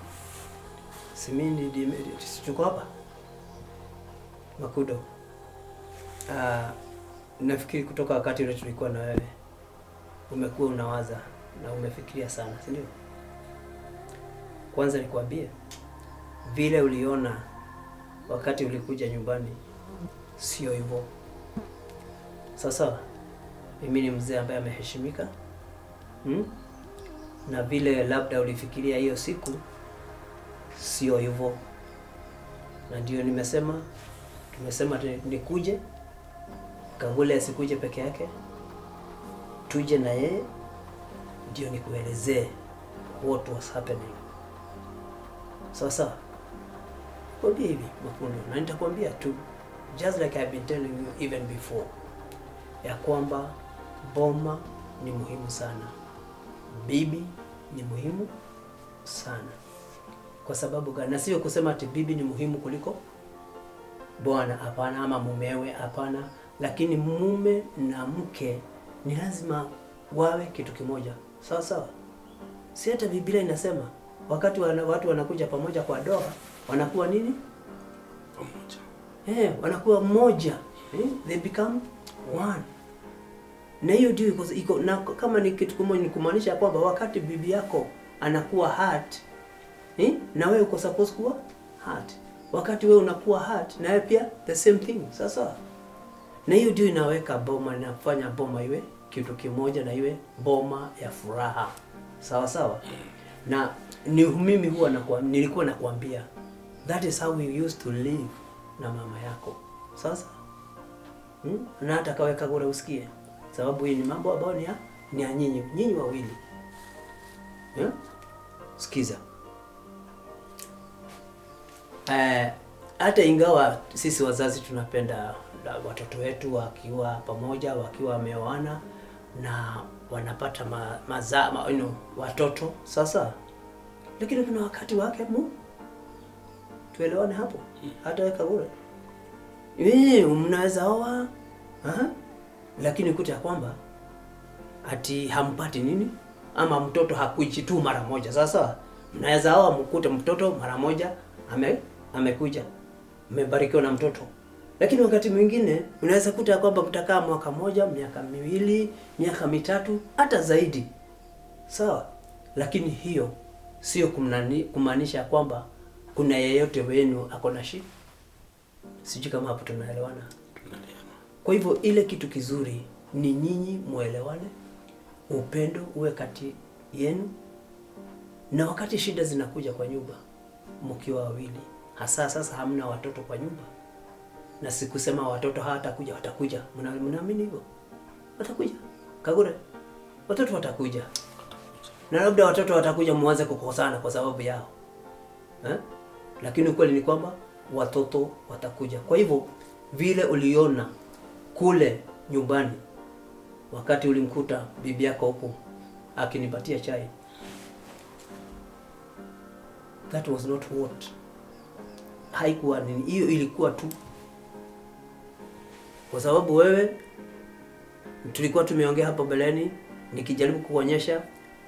S3: Simini ndiye tuko hapa. Makudo. Nafikiri kutoka wakati ule tulikuwa na wewe umekuwa unawaza na umefikiria sana, si ndio? Kwanza nikwambie vile uliona wakati ulikuja nyumbani sio hivyo. Sasa mimi ni mzee ambaye ameheshimika. Na vile labda ulifikiria hiyo siku sio hivyo. Na ndio tumesema nikuje, Kagule asikuje peke yake, tuje na yeye ndio nikuelezee what was happening. Sasa kwambia hivi Makundo, na nitakwambia tu just like I've been telling you even before, ya kwamba boma ni muhimu sana, bibi ni muhimu sana. Kwa sababu gani? Na sio kusema ati bibi ni muhimu kuliko bwana, hapana, ama mumewe, hapana. Lakini mume na mke ni lazima wawe kitu kimoja. Sawa sawa. Si hata Biblia inasema wakati watu wanakuja pamoja kwa doa wanakuwa nini?
S2: Pamoja.
S3: Wanakuwa mmoja. They become one. Na hiyo ndio iko, na kama ni kitu kimoja ni kumaanisha kwamba wakati bibi yako anakuwa hurt, na wewe uko supposed kuwa hurt. Wakati wewe unakuwa hurt, na wewe pia the same thing. Sawa sawa. Na hiyo ndio inaweka boma, inafanya boma iwe kitu kimoja na iwe boma ya furaha. Sawa sawa. Na ni mimi huwa nilikuwa nakuambia that is how we used to live na mama yako. Sasa na hata kaweka kule usikie, sababu hii ni mambo ambayo ni ya nyinyi wawili. Sikiza. Hata ingawa sisi wazazi tunapenda watoto wetu wakiwa pamoja, wakiwa wameoana na wanapata watoto, sasa lakini kuna wakati wake tuelewane hapo. Hata weka bure. Mnaweza oa, lakini ukuta ya kwamba ati hampati nini ama mtoto hakuji tu mara moja. Sasa mnaweza oa mkute mtoto mara moja amekuja, mmebarikiwa na mtoto. Lakini wakati mwingine unaweza kuta kwamba mtakaa mwaka moja, miaka miwili, miaka mitatu, hata zaidi. Sawa? Lakini hiyo sio kumaanisha kwamba kuna yeyote wenu ako na shida. Sijui kama hapo tunaelewana. Kwa hivyo ile kitu kizuri ni nyinyi muelewane, upendo uwe kati yenu, na wakati shida zinakuja kwa nyumba mkiwa wawili, hasa sasa hamna watoto kwa nyumba. Na sikusema watoto hawatakuja, watakuja. Mnaamini hivyo? Watakuja. Kagure. Watoto watakuja. Na labda watoto watakuja muanze kukosana kwa sababu yao. Lakini ukweli ni kwamba watoto watakuja. Kwa hivyo vile uliona kule nyumbani wakati ulimkuta bibi yako huko akinipatia chai, that was not what. Haikuwa nini, hiyo ilikuwa tu kwa sababu wewe, tulikuwa tumeongea hapo mbeleni nikijaribu kuonyesha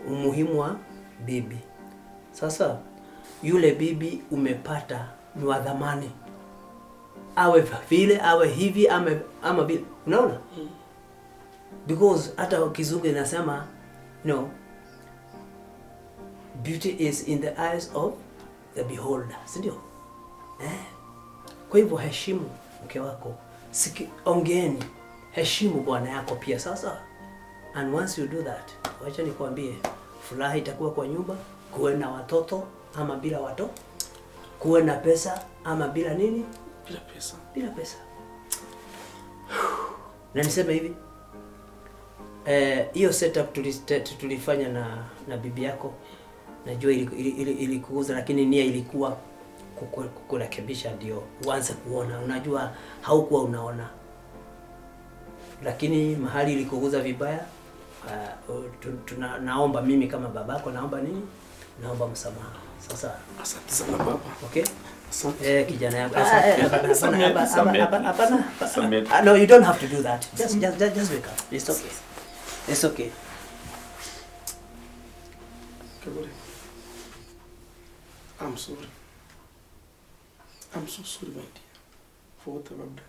S3: umuhimu wa bibi. Sasa yule bibi umepata ni wa dhamani, awe vile awe hivi ama vile, unaona? Because hata kizungu inasema no, beauty is in the eyes of the beholder, si ndio? Kwa hivyo heshimu mke wako, ongeeni, heshimu bwana yako pia. Sasa and once you do that, wacha nikwambie, furaha itakuwa kwa nyumba, kuwe na watoto ama bila watoto, kuwe na pesa ama bila nini?
S2: Bila pesa.
S3: Bila pesa. Na niseme hivi, hiyo setup tulifanya na bibi yako, najua ilikuuza, lakini nia ilikuwa kukurekebisha ndio uanze kuona. Unajua haukuwa unaona, lakini mahali ilikuuza vibaya. Naomba mimi kama babako, naomba nini? Naomba msamaha. Sasa
S2: asante sana baba.
S3: Okay?
S2: Asante.
S3: Eh, kijana yangu.
S2: Asante.
S3: Ah, eh, hapana, hapana, hapana, hapana, hapana.
S5: Samehe.
S3: Ah, no, you don't have to do that. Just wake up. It's okay. It's okay.
S2: Kagore, I'm sorry. I'm so sorry, my dear, for what I've done.